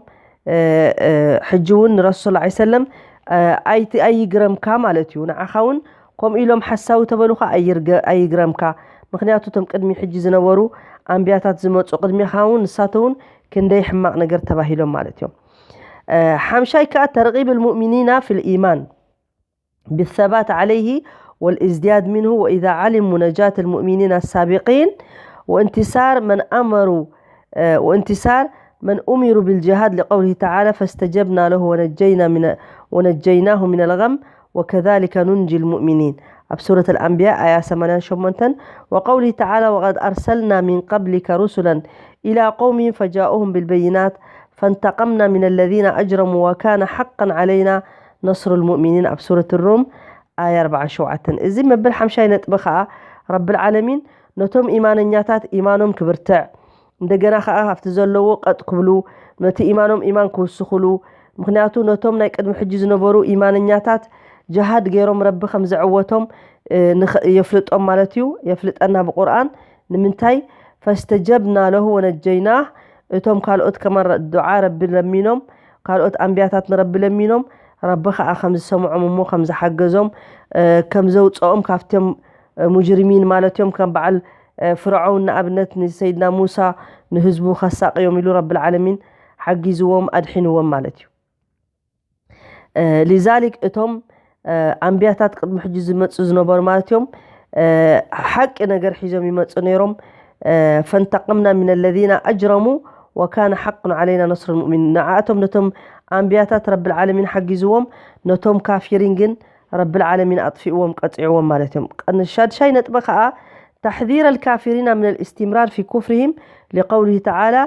ሕጂ እውን ንረሱል ላ ሰለም ኣይግረምካ ማለት እዩ። ንዓኻ እውን ከምኡ ኢሎም ሓሳዊ ተበሉኻ ኣይግረምካ። ምክንያቱ እቶም ቅድሚ ሕጂ ዝነበሩ ኣንብያታት ዝመፁ ቅድሚኻ እውን ንሳተ እውን ክንደይ ሕማቕ ነገር ተባሂሎም ማለት እዮም። ሓምሻይ ከዓ ተርቂብ ልሙእሚኒና ፊ ልኢማን بالثبات عليه والازدياد منه وإذا علموا نجاة المؤمنين السابقين وانتصار من أمروا وانتصار من أمروا بالجهاد لقوله تعالى فاستجبنا له ونجينا من ونجيناه من الغم وكذلك ننجي المؤمنين ኣብ ሱረት ኣልኣንብያ ኣያ ሰማንያን ሸሞንተን وقوله تعالى وقد أرسلنا من قبلك رسلا إلى قومهم فجاءوهم بالبينات فانتقمنا من الذين أجرموا وكان حقا علينا نصر المؤمنين ኣብ ሱረት ሩም ኣያ ኣርባዓን ሸውዓተን እዚ መበል ሓምሻይ ነጥቢ ከዓ ረብል ዓለሚን ነቶም ኢማነኛታት ኢማኖም ክብርትዕ እንደገና ከዓ ኣብቲ ዘለዎ ቀጥ ክብሉ ነቲ ኢማኖም ኢማን ክውስኹሉ ምክንያቱ ነቶም ናይ ቅድሚ ሕጂ ዝነበሩ ኢማነኛታት ጅሃድ ገይሮም ረቢ ከም ዘዕወቶም የፍልጦም ማለት እዩ። የፍልጠና ብቁርኣን ንምንታይ ፈስተጀብና ለሁ ወነጀይናህ እቶም ካልኦት ከማን ዱዓ ረቢ ለሚኖም ካልኦት ኣንብያታት ንረቢ ለሚኖም ረቢ ከዓ ከም ዝሰምዖም እሞ ከም ዝሓገዞም ከም ዘውፅኦም ካብቶም ሙጅሪሚን ማለት እዮም ከም በዓል ፍርዖን ንኣብነት ንሰይድና ሙሳ ንህዝቡ ከሳቅዮም ኢሉ ረብል ዓለሚን ሓጊዝዎም ኣድሒንዎም ማለት እዩ። ሊዛሊክ እቶም ኣንብያታት ቅድሚ ሕጂ ዝመፁ ዝነበሩ ማለት እዮም ሓቂ ነገር ሒዞም ይመፁ ነይሮም ፈንተቅምና ምን ለዚነ ኣጅረሙ ወካነ ሓቁን ዓለይና ነስሩ ልሙእሚኒን ንዓኣቶም ነቶም ኣንብያታት ረብል ዓለሚን ሓጊዝዎም ነቶም ካፊሪን ግን ረብል ዓለሚን ኣጥፊእዎም ቀፂዕዎም ማለት እዮም ሻድሻይ ነጥቢ ከዓ تحذير الكافرين من الاستمرار في كفرهم لقوله تعالى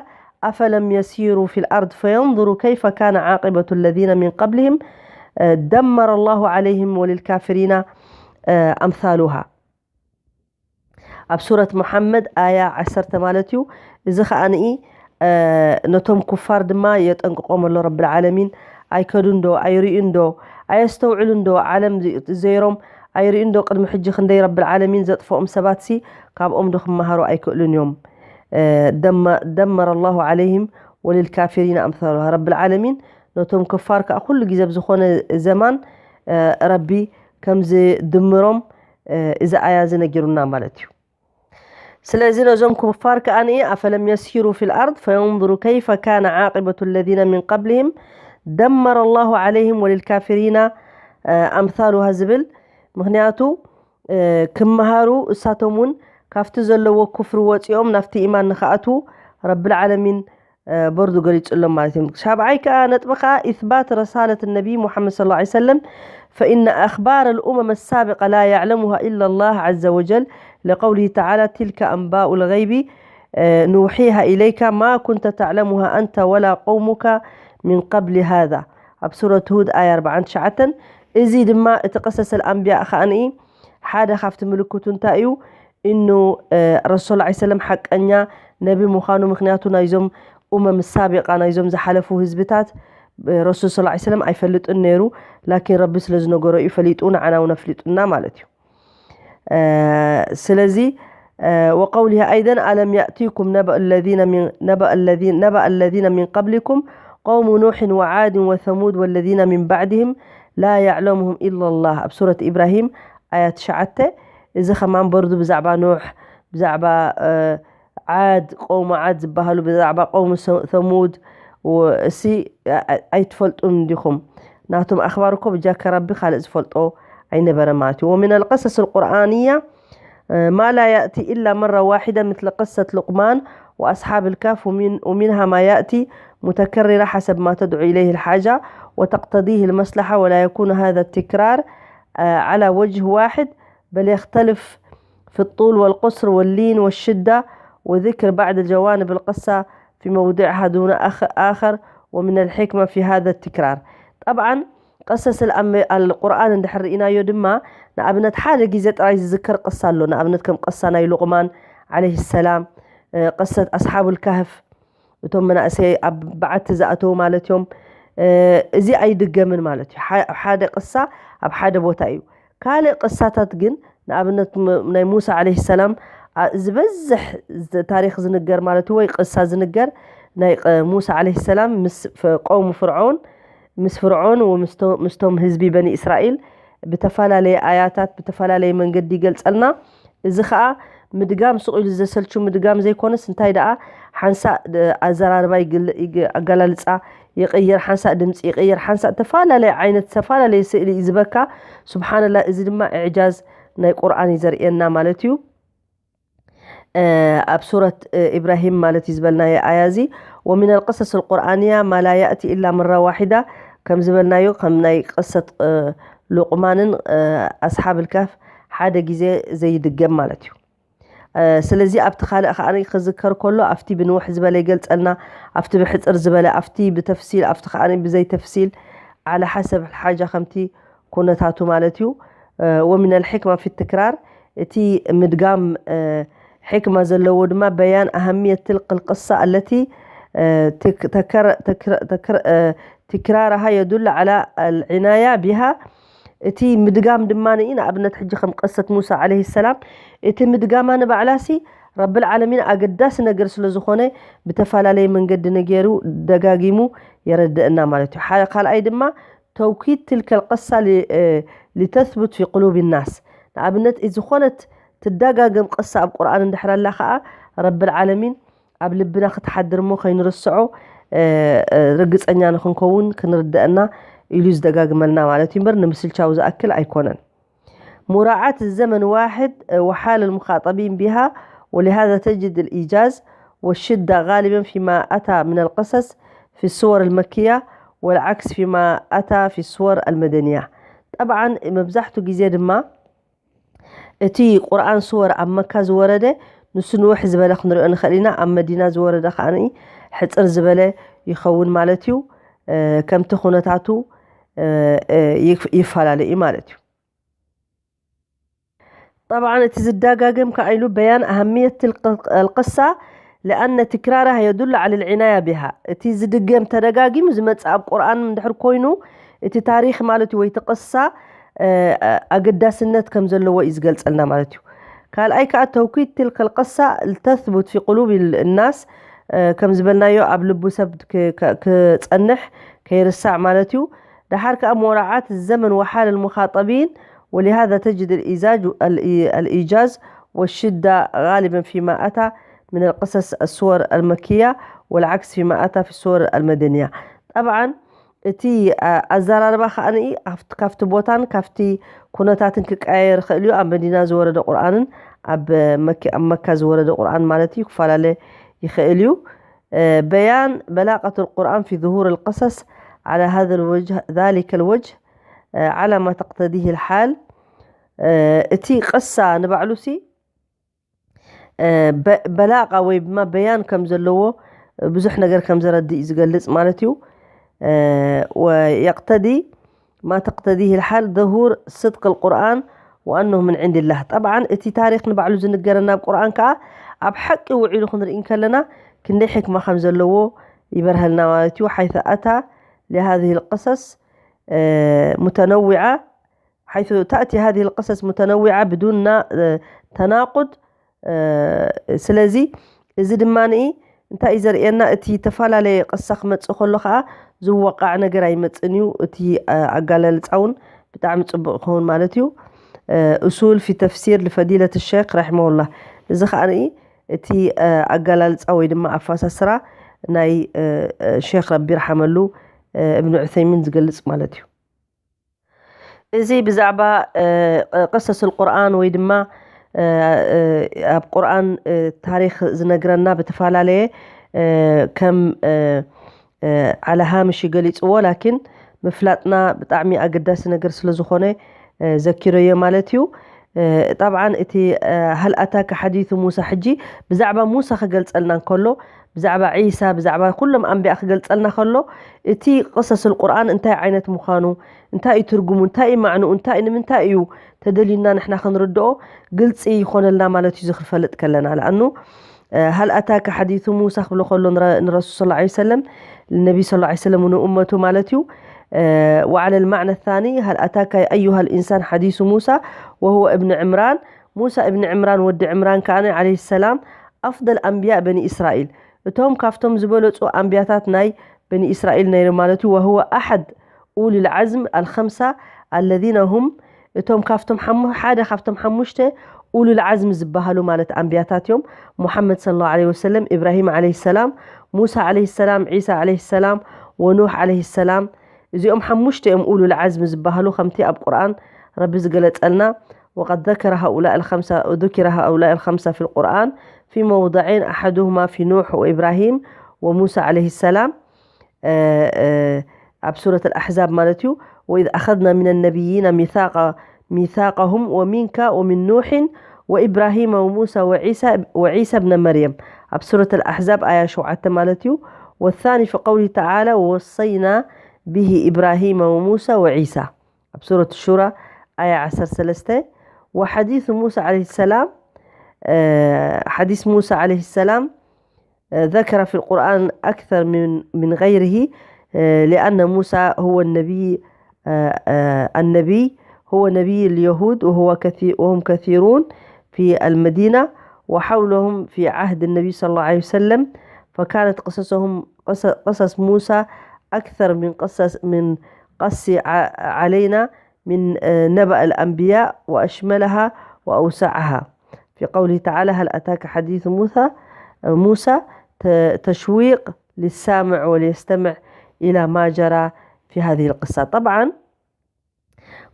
أفلم يسيروا في الأرض فينظروا كيف كان عاقبة الذين من قبلهم دمر الله عليهم وللكافرين أمثالها ኣብ ሱረት ሙሓመድ ኣያ ዓሰርተ ማለት እዩ። እዚ ከዓ ንኢ ነቶም ኩፋር ድማ የጠንቅቆም ኣሎ ረብል ዓለሚን ኣይከዱን ዶ ኣይርእዩን ዶ ኣየስተውዕሉን ዶ ዓለም ዘይሮም ኣይርእዩን ዶ ቅድሚ ሕጂ ክንደይ ረብል ዓለሚን ዘጥፍኦም ሰባት ሲ ካብኦም ዶ ክመሃሩ ኣይክእሉን እዮም። ደመረ ላሁ ዓለይህም ወልልካፊሪን ኣምሳሉሃ ረብል ዓለሚን ነቶም ክፋር ከዓ ኩሉ ግዜ ኣብ ዝኾነ ዘማን ረቢ ከም ዝድምሮም እዚ ኣያ እዚ ነጊሩና ማለት እዩ። ስለዚ ነዞም ኩፋር ከኣ ንኢ أفلم يسيروا في الأرض فينظروا كيف كان عاقبة الذين من قبلهم دمر الله عليهم وللكافرين أمثالها ዝብል ምክንያቱ ክመሃሩ እሳቶም እውን ካብቲ ዘለዎ ኩፍሪ ወፂኦም ናብቲ ኢማን ንክኣትዉ ረብል ዓለሚን በርዱ ገሊፁሎም ማለት እዮም። ሻብዓይ ከዓ ነጥቢ ከዓ إثبات رسالة النبي محمد صلى الله عليه وسلم فإن أخبار الأمم السابقة لا يعلمها إلا الله عز وجل لقوله تعالى تلك أنباء الغيب نوحيها إليك ما كنت تعلمها أنت ولا قومك من قبل هذا ኣብ ሱረት ሁድ ኣያ ኣርባዓን ትሽዓተን እዚ ድማ እቲ ቀሰሰል ኣንብያ ከኣንኢ ሓደ ካብቲ ምልክቱ እንታይ እዩ እኑ ረሱል ላ ሰለም ሓቀኛ ነቢ ምዃኑ ምክንያቱ ናይዞም ኡመም ሳቢቃ ናይዞም ዝሓለፉ ህዝብታት ረሱል ስ ሰለም ኣይፈልጥን ነይሩ ላኪን ረቢ ስለ ዝነገሮ እዩ ፈሊጡ ንዓና እውን ኣፍሊጡና ማለት እዩ ስለዚ وقوله أيضا ألم يأتكم نبأ الذين من نبأ الذين نبأ الذين من قبلكم قوم نوح وعاد وثمود والذين من بعدهم لا يعلمهم إلا الله ኣብ ሱረት ኢብራሂም ኣያ ትሽዓተ እዚ ከማን በርዱ ብዛዕባ ኑሕ ብዛዕባ ዓድ፣ ቀውሚ ዓድ ዝበሃሉ፣ ብዛዕባ ቀውሚ ሰሙድ እሲ ኣይትፈልጡን እንዲኹም። ናቶም ኣኽባር እኮ ብጃካ ረቢ ካልእ ዝፈልጦ ኣይነበረ ማለት እዩ። ومن القصص القرآنية ما لا يأتي إلا مرة واحدة مثل قصة لقمان وأصحاب الكهف، ومن ومنها ما يأتي متكررة حسب ما تدعو إليه الحاجة وتقتضيه المصلحة، ولا يكون هذا التكرار على وجه واحد، بل يختلف في الطول والقصر واللين والشدة، وذكر بعض جوانب القصة في موضعها دون آخر، ومن الحكمة في هذا التكرار. طبعا قصص القرآن እንድሕር ርኢናዮ ድማ ንኣብነት ሓደ ግዜ ጥራይ ዝዝከር ቅሳ ኣሎ። ንኣብነት ከም ቅሳ ናይ ሉቕማን عليه السلام، ቅሰት ኣስሓቡል ካህፍ፣ እቶም መናእሰይ ኣብ በዓቲ ዝኣተዉ ማለት እዮም። እዚ ኣይድገምን ማለት እዩ። ኣብ ሓደ ቅሳ ኣብ ሓደ ቦታ እዩ። ካልእ ቅሳታት ግን ንኣብነት ናይ ሙሳ عليه السلام ዝበዝሕ ታሪክ ዝንገር ማለት ወይ ቅሳ ዝንገር ናይ ሙሳ عليه السلام ምስ ቀውሙ ፍርዖን፣ ምስ ፍርዖን ምስቶም ህዝቢ በኒ እስራኤል ብተፈላለየ ኣያታት ብተፈላለየ መንገዲ ይገልጸልና። እዚ ከዓ ምድጋም ስቕ ኢሉ ዘሰልቹ ምድጋም ዘይኮነስ እንታይ ደኣ ሓንሳእ ኣዘራርባ ኣገላልጻ ይቕይር፣ ሓንሳእ ድምፂ ይቕይር፣ ሓንሳእ ተፈላለየ ዓይነት ዝተፈላለየ ስእሊ እዩ ዝበካ። ስብሓንላ፣ እዚ ድማ እዕጃዝ ናይ ቁርኣን እዩ ዘርእየና ማለት እዩ። ኣብ ሱረት ኢብራሂም ማለት እዩ ዝበልናዮ ኣያ እዚ ومن القصص القرآنية ما لا يأتي إلا مرة واحدة ከም ዝበልናዮ ከም ናይ ቅሰት ሉቕማንን ኣስሓብ ልካፍ ሓደ ግዜ ዘይድገም ማለት እዩ። ስለዚ ኣብቲ ካልእ ከዓ ክዝከር ከሎ ኣብቲ ብንውሕ ዝበለ ይገልፀልና፣ ኣብቲ ብሕፅር ዝበለ፣ ኣብቲ ብተፍሲል፣ ኣብቲ ከዓ ብዘይ ተፍሲል على حسب الحاجة ከምቲ ኩነታቱ ማለት እዩ። ومن الحكمة في التكرار እቲ ምድጋም ሕክማ ዘለዎ ድማ بيان أهمية تلك القصة التي تكرارها يدل على العناية بها እቲ ምድጋም ድማ ንኣብነት ሕጂ ከም ቅሰት ሙሳ عليه السلام እቲ ምድጋማ ንባዕላሲ ረብል ዓለሚን ኣገዳሲ ነገር ስለ ዝኾነ ብተፈላለየ መንገዲ ነገሩ ደጋጊሙ የረድእና ማለት እዩ። ካልኣይ ድማ ተውኪድ ትልከል ቅሳ ሊተስቡት ፊ ቅሉብ ናስ። ንኣብነት ዝኾነት ትደጋገም ቅሳ ኣብ ቁርኣን እንድሕር ኣላ ከዓ ረብል ዓለሚን ኣብ ልብና ክትሓድር እሞ ከይንርስዖ ርግፀኛ ንክንከውን ክንርደአና ኢሉ ዝደጋግመልና ማለት እዩ እምበር ንምስልቻው ዝኣክል ኣይኮነን። مراعاة الزمن واحد وحال المخاطبين بها، ولهذا تجد الإيجاز والشدة غالبا فيما أتى من القصص في السور المكية، والعكس فيما أتى في السور المدنية. طبعا መብዛሕቱ ግዜ ድማ እቲ ቁርኣን ሱወር ኣብ መካ ዝወረደ ንሱ ንውሕ ዝበለ ክንሪኦ ንኽእል ኢና። ኣብ መዲና ዝወረደ ከዓ ሕፅር ዝበለ ይኸውን ማለት እዩ። ከምቲ ኩነታቱ ይፈላለ እዩ ማለት እዩ። طبعا እቲ ዝደጋገም ከዓ ኢሉ بيان أهمية تلك القصة لأن تكرارها يدل على العناية بها። እቲ ዝድገም ተደጋጊሙ ዝመፅእ ኣብ ቁርኣን እንድሕር ኮይኑ እቲ ታሪክ ማለት እዩ ወይ እቲ ቅሳ ኣገዳስነት ከም ዘለዎ እዩ ዝገልፀልና ማለት እዩ። ካልኣይ ከዓ ተውኪድ ትልከል ቅሳ ልተስቡት ፊ ቁሉብ ናስ ከም ዝበልናዮ ኣብ ልቡ ሰብ ክፀንሕ ከይርሳዕ ማለት እዩ። ደሓር ከዓ مراعاة الزمن وحال المخاطبين، ولهذا تجد الإيجاز والشدة غالبا فيما أتى من القصص السور المكية، والعكس فيما أتى في السور المدنية. طبعا እቲ ኣዘራርባ ከዓ ካብቲ ቦታን ካብቲ ኩነታትን ክቀያየር ይኽእል እዩ። ኣብ መዲና ዝወረደ ቁርኣንን ኣብ መካ ዝወረደ ቁርኣን ማለት እዩ ክፈላለ ይኽእል እዩ። بيان بلاغة القرآن في ظهور القصص على هذا الوجه ذلك الوجه على ما تقتضيه الحال። እቲ ቅሳ ንባዕሉ ሲ በላቃ ወይ ድማ በያን ከም ዘለዎ ብዙሕ ነገር ከም ዘረድእ እዩ ዝገልጽ ማለት እዩ። ويقتضي ما تقتضيه الحال ظهور صدق القرآن وأنه من عند الله. طبعا እቲ ታሪክ ንባዕሉ ዝንገረና ኣብ ቁርኣን ከዓ ኣብ ሓቂ ውዒሉ ክንርኢ እንከለና ክንደይ ሕክማ ከም ዘለዎ ይበርሀልና ማለት እዩ። حيث أتى لهذه القصص متنوعة حيث تأتي هذه القصص متنوعة بدون تناقض. ስለዚ እዚ ድማ እንታይ እዩ ዘርእየና? እቲ ተፈላለየ ቅሳ ክመፅእ ከሎ ከዓ ዝወቃዕ ነገር ኣይመፅን እዩ። እቲ ኣጋላልፃ እውን ብጣዕሚ ፅቡቅ ይኸውን ማለት እዩ። أصول في تفسير لفضيلة الشيخ رحمه الله. እዚ ከዓ እቲ ኣጋላልፃ ወይ ድማ ኣፈሳስራ ናይ ሸክ ረቢ ይርሓመሉ እብን ዑሰይሚን ዝገልፅ ማለት እዩ። እዚ ብዛዕባ ቅሰስ ቁርኣን ወይ ድማ ኣብ ቁርኣን ታሪክ ዝነግረና ብተፈላለየ ከም ዓለ ሃምሽ ይገሊፅዎ ላኪን ምፍላጥና ብጣዕሚ ኣገዳሲ ነገር ስለዝኾነ ዘኪረዮ ማለት እዩ። ጠብዓን እቲ ሀል ኣታከ ሓዲሱ ሙሳ ሕጂ ብዛዕባ ሙሳ ክገልፀልና እንከሎ ብዛዕባ ዒሳ ብዛዕባ ኩሎም ኣንቢያ ክገልፀልና ከሎ እቲ ቅሰስ ቁርኣን እንታይ ዓይነት ምዃኑ እንታይ እዩ ትርጉሙ እንታይ እዩ ማዕንኡ እንታይ እዩ ንምንታይ እዩ ተደልዩና ንሕና ክንርድኦ ግልፂ ይኾነልና ማለት እዩ እዚ ክንፈልጥ ከለና ለኣኑ ሀል ኣታከ ሓዲሱ ሙሳ ክብሎ ከሎ ንረሱል ስ ሰለም ንነቢ ስ ሰለም ንእመቱ ማለት እዩ وعلى المعنى الثاني هل أتاك أيها الإنسان حديث موسى وهو ابن عمران موسى ابن عمران ወዲ ዕምራን ከኣ عليه السلام أفضل أنبياء بني إسرائيل እቶም ካብቶም ዝበለፁ ኣንቢያታት ናይ በኒ እስራኤል ነይሩ ማለት እዩ وهو أحد أولي العزم الخمسة الذين هم እቶም ካብቶም ሓደ ካብቶም ሓሙሽተ ኡሉል ዓዝም ዝበሃሉ ማለት ኣንቢያታት እዮም ሙሓመድ صلى الله عليه وسلم إبراهيم عليه السلام موسى عليه السلام عيسى عليه السلام ونوح عليه السلام እዚኦም ሓሙሽተ እዮም ኡሉል ዓዝም ዝበሃሉ ከምቲ ኣብ ቁርኣን ረቢ ዝገለፀልና وقد ذكر هؤلاء الخمسة ذكر هؤلاء الخمسة في القرآن في موضعين أحدهما في نوح وإبراهيم وموسى عليه السلام ኣብ ሱረት ኣልኣሕዛብ ማለት እዩ وإذ أخذنا من النبيين ميثاق ميثاقهم ومنك ومن نوح وإبراهيم وموسى وعيسى وعيسى ابن مريم ኣብ ሱረት ኣልኣሕዛብ ኣያ ሸውዓተ ማለት እዩ والثاني في قوله تعالى ووصينا به إبراهيم وموسى وعيسى ኣብ ሱረት ሹራ ኣያ ዓሰርተ ሰለስተ وحديث موسى عليه السلام حديث موسى عليه السلام ذكر في القرآن أكثر من من غيره لأن موسى هو النبي النبي هو نبي اليهود وهو كثير وهم كثيرون في المدينة وحولهم في عهد النبي صلى الله عليه وسلم فكانت قصصهم قصص موسى أكثر من قصص من قص علينا من نبأ الأنبياء وأشملها وأوسعها في قوله تعالى هل أتاك حديث موسى موسى تشويق للسامع وليستمع إلى ما جرى في هذه القصة طبعا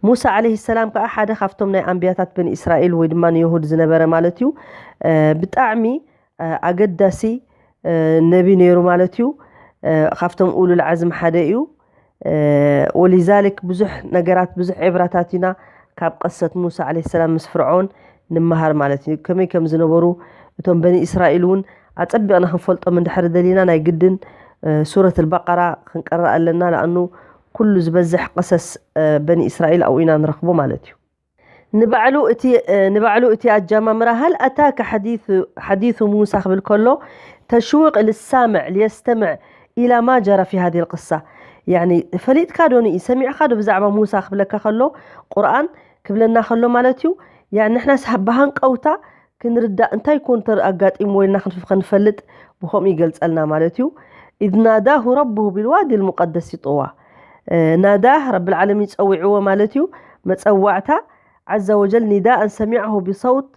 موسى عليه السلام ከዓ ሓደ ካብቶም ናይ ኣንቢያታት በኒ እስራኤል ወይ ድማ ንይሁድ ዝነበረ ማለት እዩ ብጣዕሚ ኣገዳሲ ነቢ ነይሩ ማለት እዩ ካብቶም ኡሉል ዓዝም ሓደ እዩ ولذلك ብዙሕ ነገራት ብዙሕ ዕብራታት ኢና ካብ ቀሰት ሙሳ عليه السلام ምስ ፍርዖን ንመሃር ማለት እዩ ከመይ ከም ዝነበሩ እቶም በኒ እስራኤል እውን ኣፀቢቕና ክንፈልጦም እንድሕር ደሊና ናይ ግድን ሱረት البقرة ክንቀርእ ኣለና ለኣኑ ኩሉ ዝበዝሕ ቀሰስ በኒ እስራኤል ኣብኡ ኢና ንረኽቦ ማለት እዩ ንባዕሉ እቲ ንባዕሉ እቲ ኣጀማምራ هل أتاك حديث حديث موسى ክብል ከሎ تشويق للسامع ليستمع إلى ما جرى في هذه القصة يعني ፈሊጥካ ዶ ንኢ ሰሚዕካ ዶ ብዛዕባ ሙሳ ክብለካ ከሎ ቁርኣን ክብለና ከሎ ማለት እዩ يعني ንሕናስ ብሃንቀውታ ክንርዳእ እንታይ ኮን ኣጋጢምዎ ኢልና ክንፈልጥ ብኸምኡ ይገልፀልና ማለት እዩ إذ ناداه ربه بالوادي المقدس طوى ናዳህ ረብል ዓለሚን ጸዊዕዎ ማለት እዩ መጸዋዕታ عز وجل نداء سمعه بصوت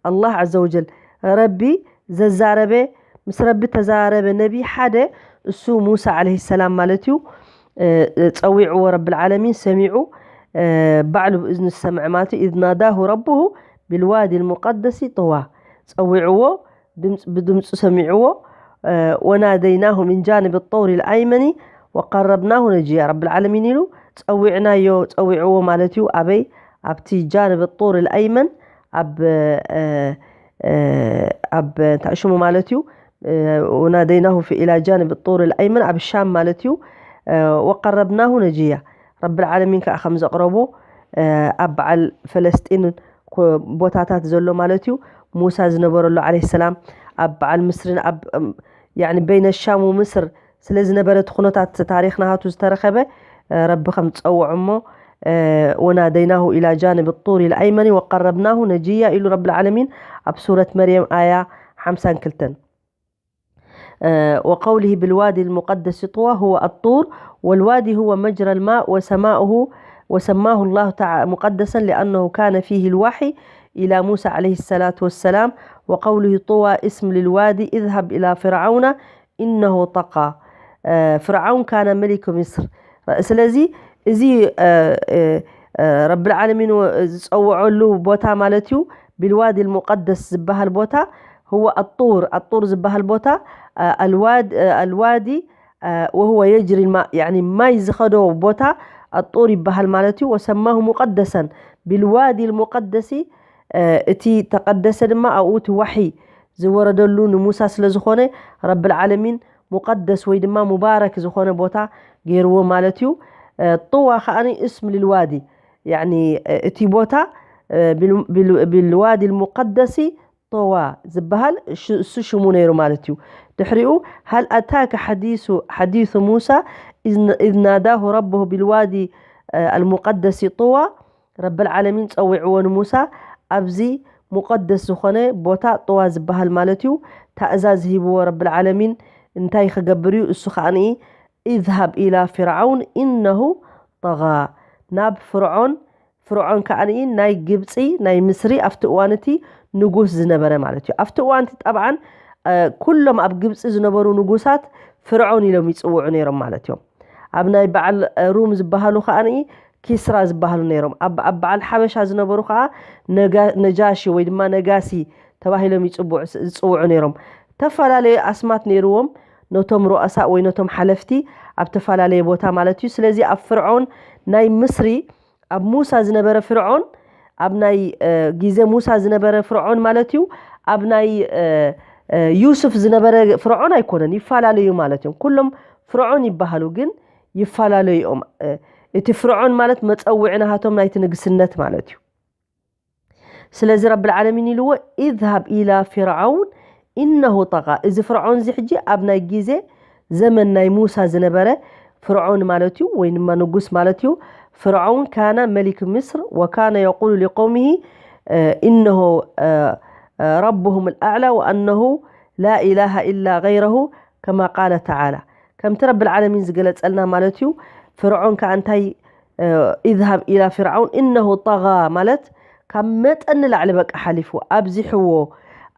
الله عز وجل ረቢ ዘዛረበ ምስ ረቢ ተዛረበ ነቢ ሓደ እሱ ሙሳ عليه السلام ማለት እዩ ጸዊዕዎ ረብል ዓለሚን ሰሚዑ ባዕሉ ብእዝኑ ዝሰምዐ ማለት እዩ إذ ناداه ربه بالوادي المقدس طوى ጸዊዕዎ ብድምፁ ሰሚዕዎ وناديناه من جانب الطور الأيمن وقربناه نجيا رب العالمين ኢሉ ጸዊዕናዮ ጸዊዕዎ ማለት እዩ ኣበይ ኣብቲ جانب الطور الأيمن ኣብ ኣብ እንታይ ሽሙ ማለት እዩ وناديناه في إلى جانب الطور الأيمن ኣብ ሻም ማለት እዩ وقربناه نجيا رب العالمين ከዓ ከም ዘቕረቦ ኣብ በዓል ፈለስጢን ቦታታት ዘሎ ማለት እዩ ሙሳ ዝነበረሉ عليه السلام ኣብ በዓል ምስርን ኣብ يعني بين الشام ومصر ስለ ዝነበረ እቲ ኩነታት ታሪክ ናሃቱ ዝተረኸበ ረቢ ከም ዝፀውዖ እሞ وناديناه إلى جانب الطور الأيمن وقربناه نجيا ኢሉ رب العالمين ኣብ ሱረት መርየም ኣያ ሓምሳን ክልተን وقوله بالوادي المقدس طوى هو الطور والوادي هو مجرى الماء وسماؤه وسماه الله تعالى مقدسا لأنه كان فيه الوحي إلى موسى عليه الصلاة والسلام وقوله طوى اسم للوادي اذهب إلى فرعون إنه طغى. فرعون كان ملك مصر. ስለዚ እዚ ረብል ዓለሚን ዝፀውዐሉ ቦታ ማለት እዩ። ቢልዋዲ ልሙቀደስ ዝበሃል ቦታ هو الطور الطور ዝበሃል ቦታ الوادي وهو يجري الماء يعني ማይ ዝኸዶ ቦታ الطور ይበሃል ማለት እዩ። وسماه مقدسا بالوادي المقدس እቲ ተቀደሰ ድማ ኣብኡ እቲ ዋሒ ዝወረደሉ ንሙሳ ስለ ዝኾነ ረብል ዓለሚን ሙቀደስ ወይ ድማ ሙባረክ ዝኾነ ቦታ ገይርዎ ማለት እዩ። ጥዋ ከዓኒ እስም ልልዋዲ يعني እቲ ቦታ بالوادي المقدس طوى ዝበሃል እሱ ሽሙ ነይሩ ማለት እዩ። ድሕሪኡ هل أتاك حديث حديث موسى إذ ناداه ربه بالوادي المقدس طوى ረብል ዓለሚን ጸዊዕዎ ንሙሳ ኣብዚ ሙቀደስ ዝኾነ ቦታ ጥዋ ዝበሃል ማለት እዩ። ታእዛዝ ሂብዎ ረብል ዓለሚን እንታይ ክገብር እዩ? እሱ ከዓኒ اذهب إلى فرعون إنه طغى ናብ ፍርዖን ፍርዖን ከዓኒ ናይ ግብፂ ናይ ምስሪ ኣብቲ እዋን እቲ ንጉስ ዝነበረ ማለት እዩ። ኣብቲ እዋን እቲ ጠብዓን ኩሎም ኣብ ግብፂ ዝነበሩ ንጉሳት ፍርዖን ኢሎም ይፅውዑ ነይሮም ማለት እዮም። ኣብ ናይ በዓል ሩም ዝበሃሉ ከዓኒ ኪስራ ዝበሃሉ ነይሮም። ኣብ በዓል ሓበሻ ዝነበሩ ከዓ ነጃሺ ወይ ድማ ነጋሲ ተባሂሎም ዝፅውዑ ነይሮም። ተፈላለየ ኣስማት ነይርዎም ነቶም ሩኣሳእ ወይ ነቶም ሓለፍቲ ኣብ ተፈላለየ ቦታ ማለት እዩ። ስለዚ ኣብ ፍርዖን ናይ ምስሪ ኣብ ሙሳ ዝነበረ ፍርዖን ኣብ ናይ ግዜ ሙሳ ዝነበረ ፍርዖን ማለት እዩ። ኣብ ናይ ዩስፍ ዝነበረ ፍርዖን ኣይኮነን፣ ይፈላለዩ ማለት እዮም። ኩሎም ፍርዖን ይበሃሉ ግን ይፈላለዩ እዮም። እቲ ፍርዖን ማለት መፀውዒ ናሃቶም ናይቲ ንግስነት ማለት እዩ። ስለዚ ረብል ዓለሚን ኢልዎ اذهب إلى فرعون إنه طغى እዚ ፍርዖን እዚ ሕጂ ኣብ ናይ ግዜ ዘመን ናይ ሙሳ ዝነበረ ፍርዖን ማለት እዩ ወይ ድማ ንጉስ ማለት እዩ። فرعون كان ملك مصر وكان يقول لقومه إنه ربهم الأعلى وأنه لا إله إلا غيره كما قال تعالى ከምቲ ረብል ዓለሚን ዝገለፀልና ማለት እዩ። ፍርዖን ከዓ እንታይ اذهب إلى فرعون إنه طغى ማለት ካብ መጠን ንላዕሊ በቃ ሓሊፍዎ ኣብዚሕዎ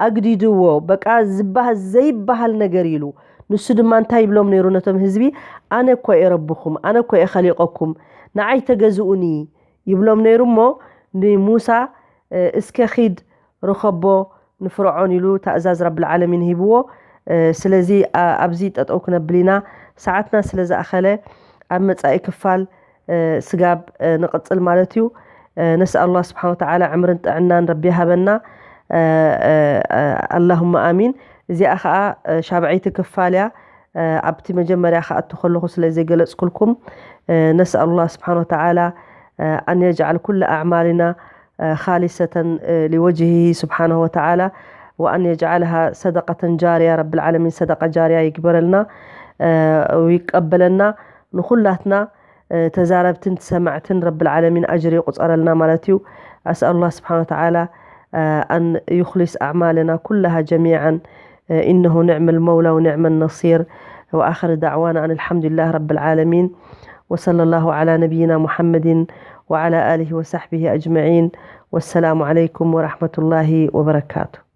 ኣግዲድዎ በቃ ዝበሃል ዘይበሃል ነገር ኢሉ። ንሱ ድማ እንታይ ይብሎም ነይሩ ነቶም ህዝቢ? ኣነ እኮ እየ ረብኹም ኣነ እኮ እየ ኸሊቆኩም ንዓይ ተገዝኡኒ ይብሎም ነይሩ እሞ ንሙሳ እስከ ኺድ ርኸቦ ንፍርዖን ኢሉ ታእዛዝ ረብል ዓለሚን ሂብዎ። ስለዚ ኣብዚ ጠጠው ክነብል ኢና ሰዓትና ስለ ዝኣኸለ ኣብ መፃኢ ክፋል ስጋብ ንቕፅል ማለት እዩ። ነስኣል ኣላህ ስብሓን ወተዓላ ዕምርን ጥዕናን ረቢ ይሃበና። ኣላሁማ ኣሚን። እዚኣ ከዓ ሻብዐይቲ ክፋል እያ። ኣብቲ መጀመርያ ክኣቱ ከለኹ ስለ ዘይገለፅኩልኩም ነስኣል ኣላህ ስብሓን ወተዓላ ኣን የጅዓል ኩለ ኣዕማልና خالصة لوجهه سبحانه وتعالى وأن يجعلها صدقة جارية رب العالمين صدقة جارية ይግበረልና ويقبلنا ንኹላትና ተዛረብትን ሰማዕትን ረብል ዓለሚን ኣጅር ይቁፀረልና ማለት እዩ። أسأل الله سبحانه وتعالى أن يخلص أعمالنا كلها جميعا إنه نعم المولى ونعم النصير وآخر دعوانا أن الحمد لله رب العالمين وصلى الله على نبينا محمد وعلى آله وصحبه أجمعين والسلام عليكم ورحمة الله وبركاته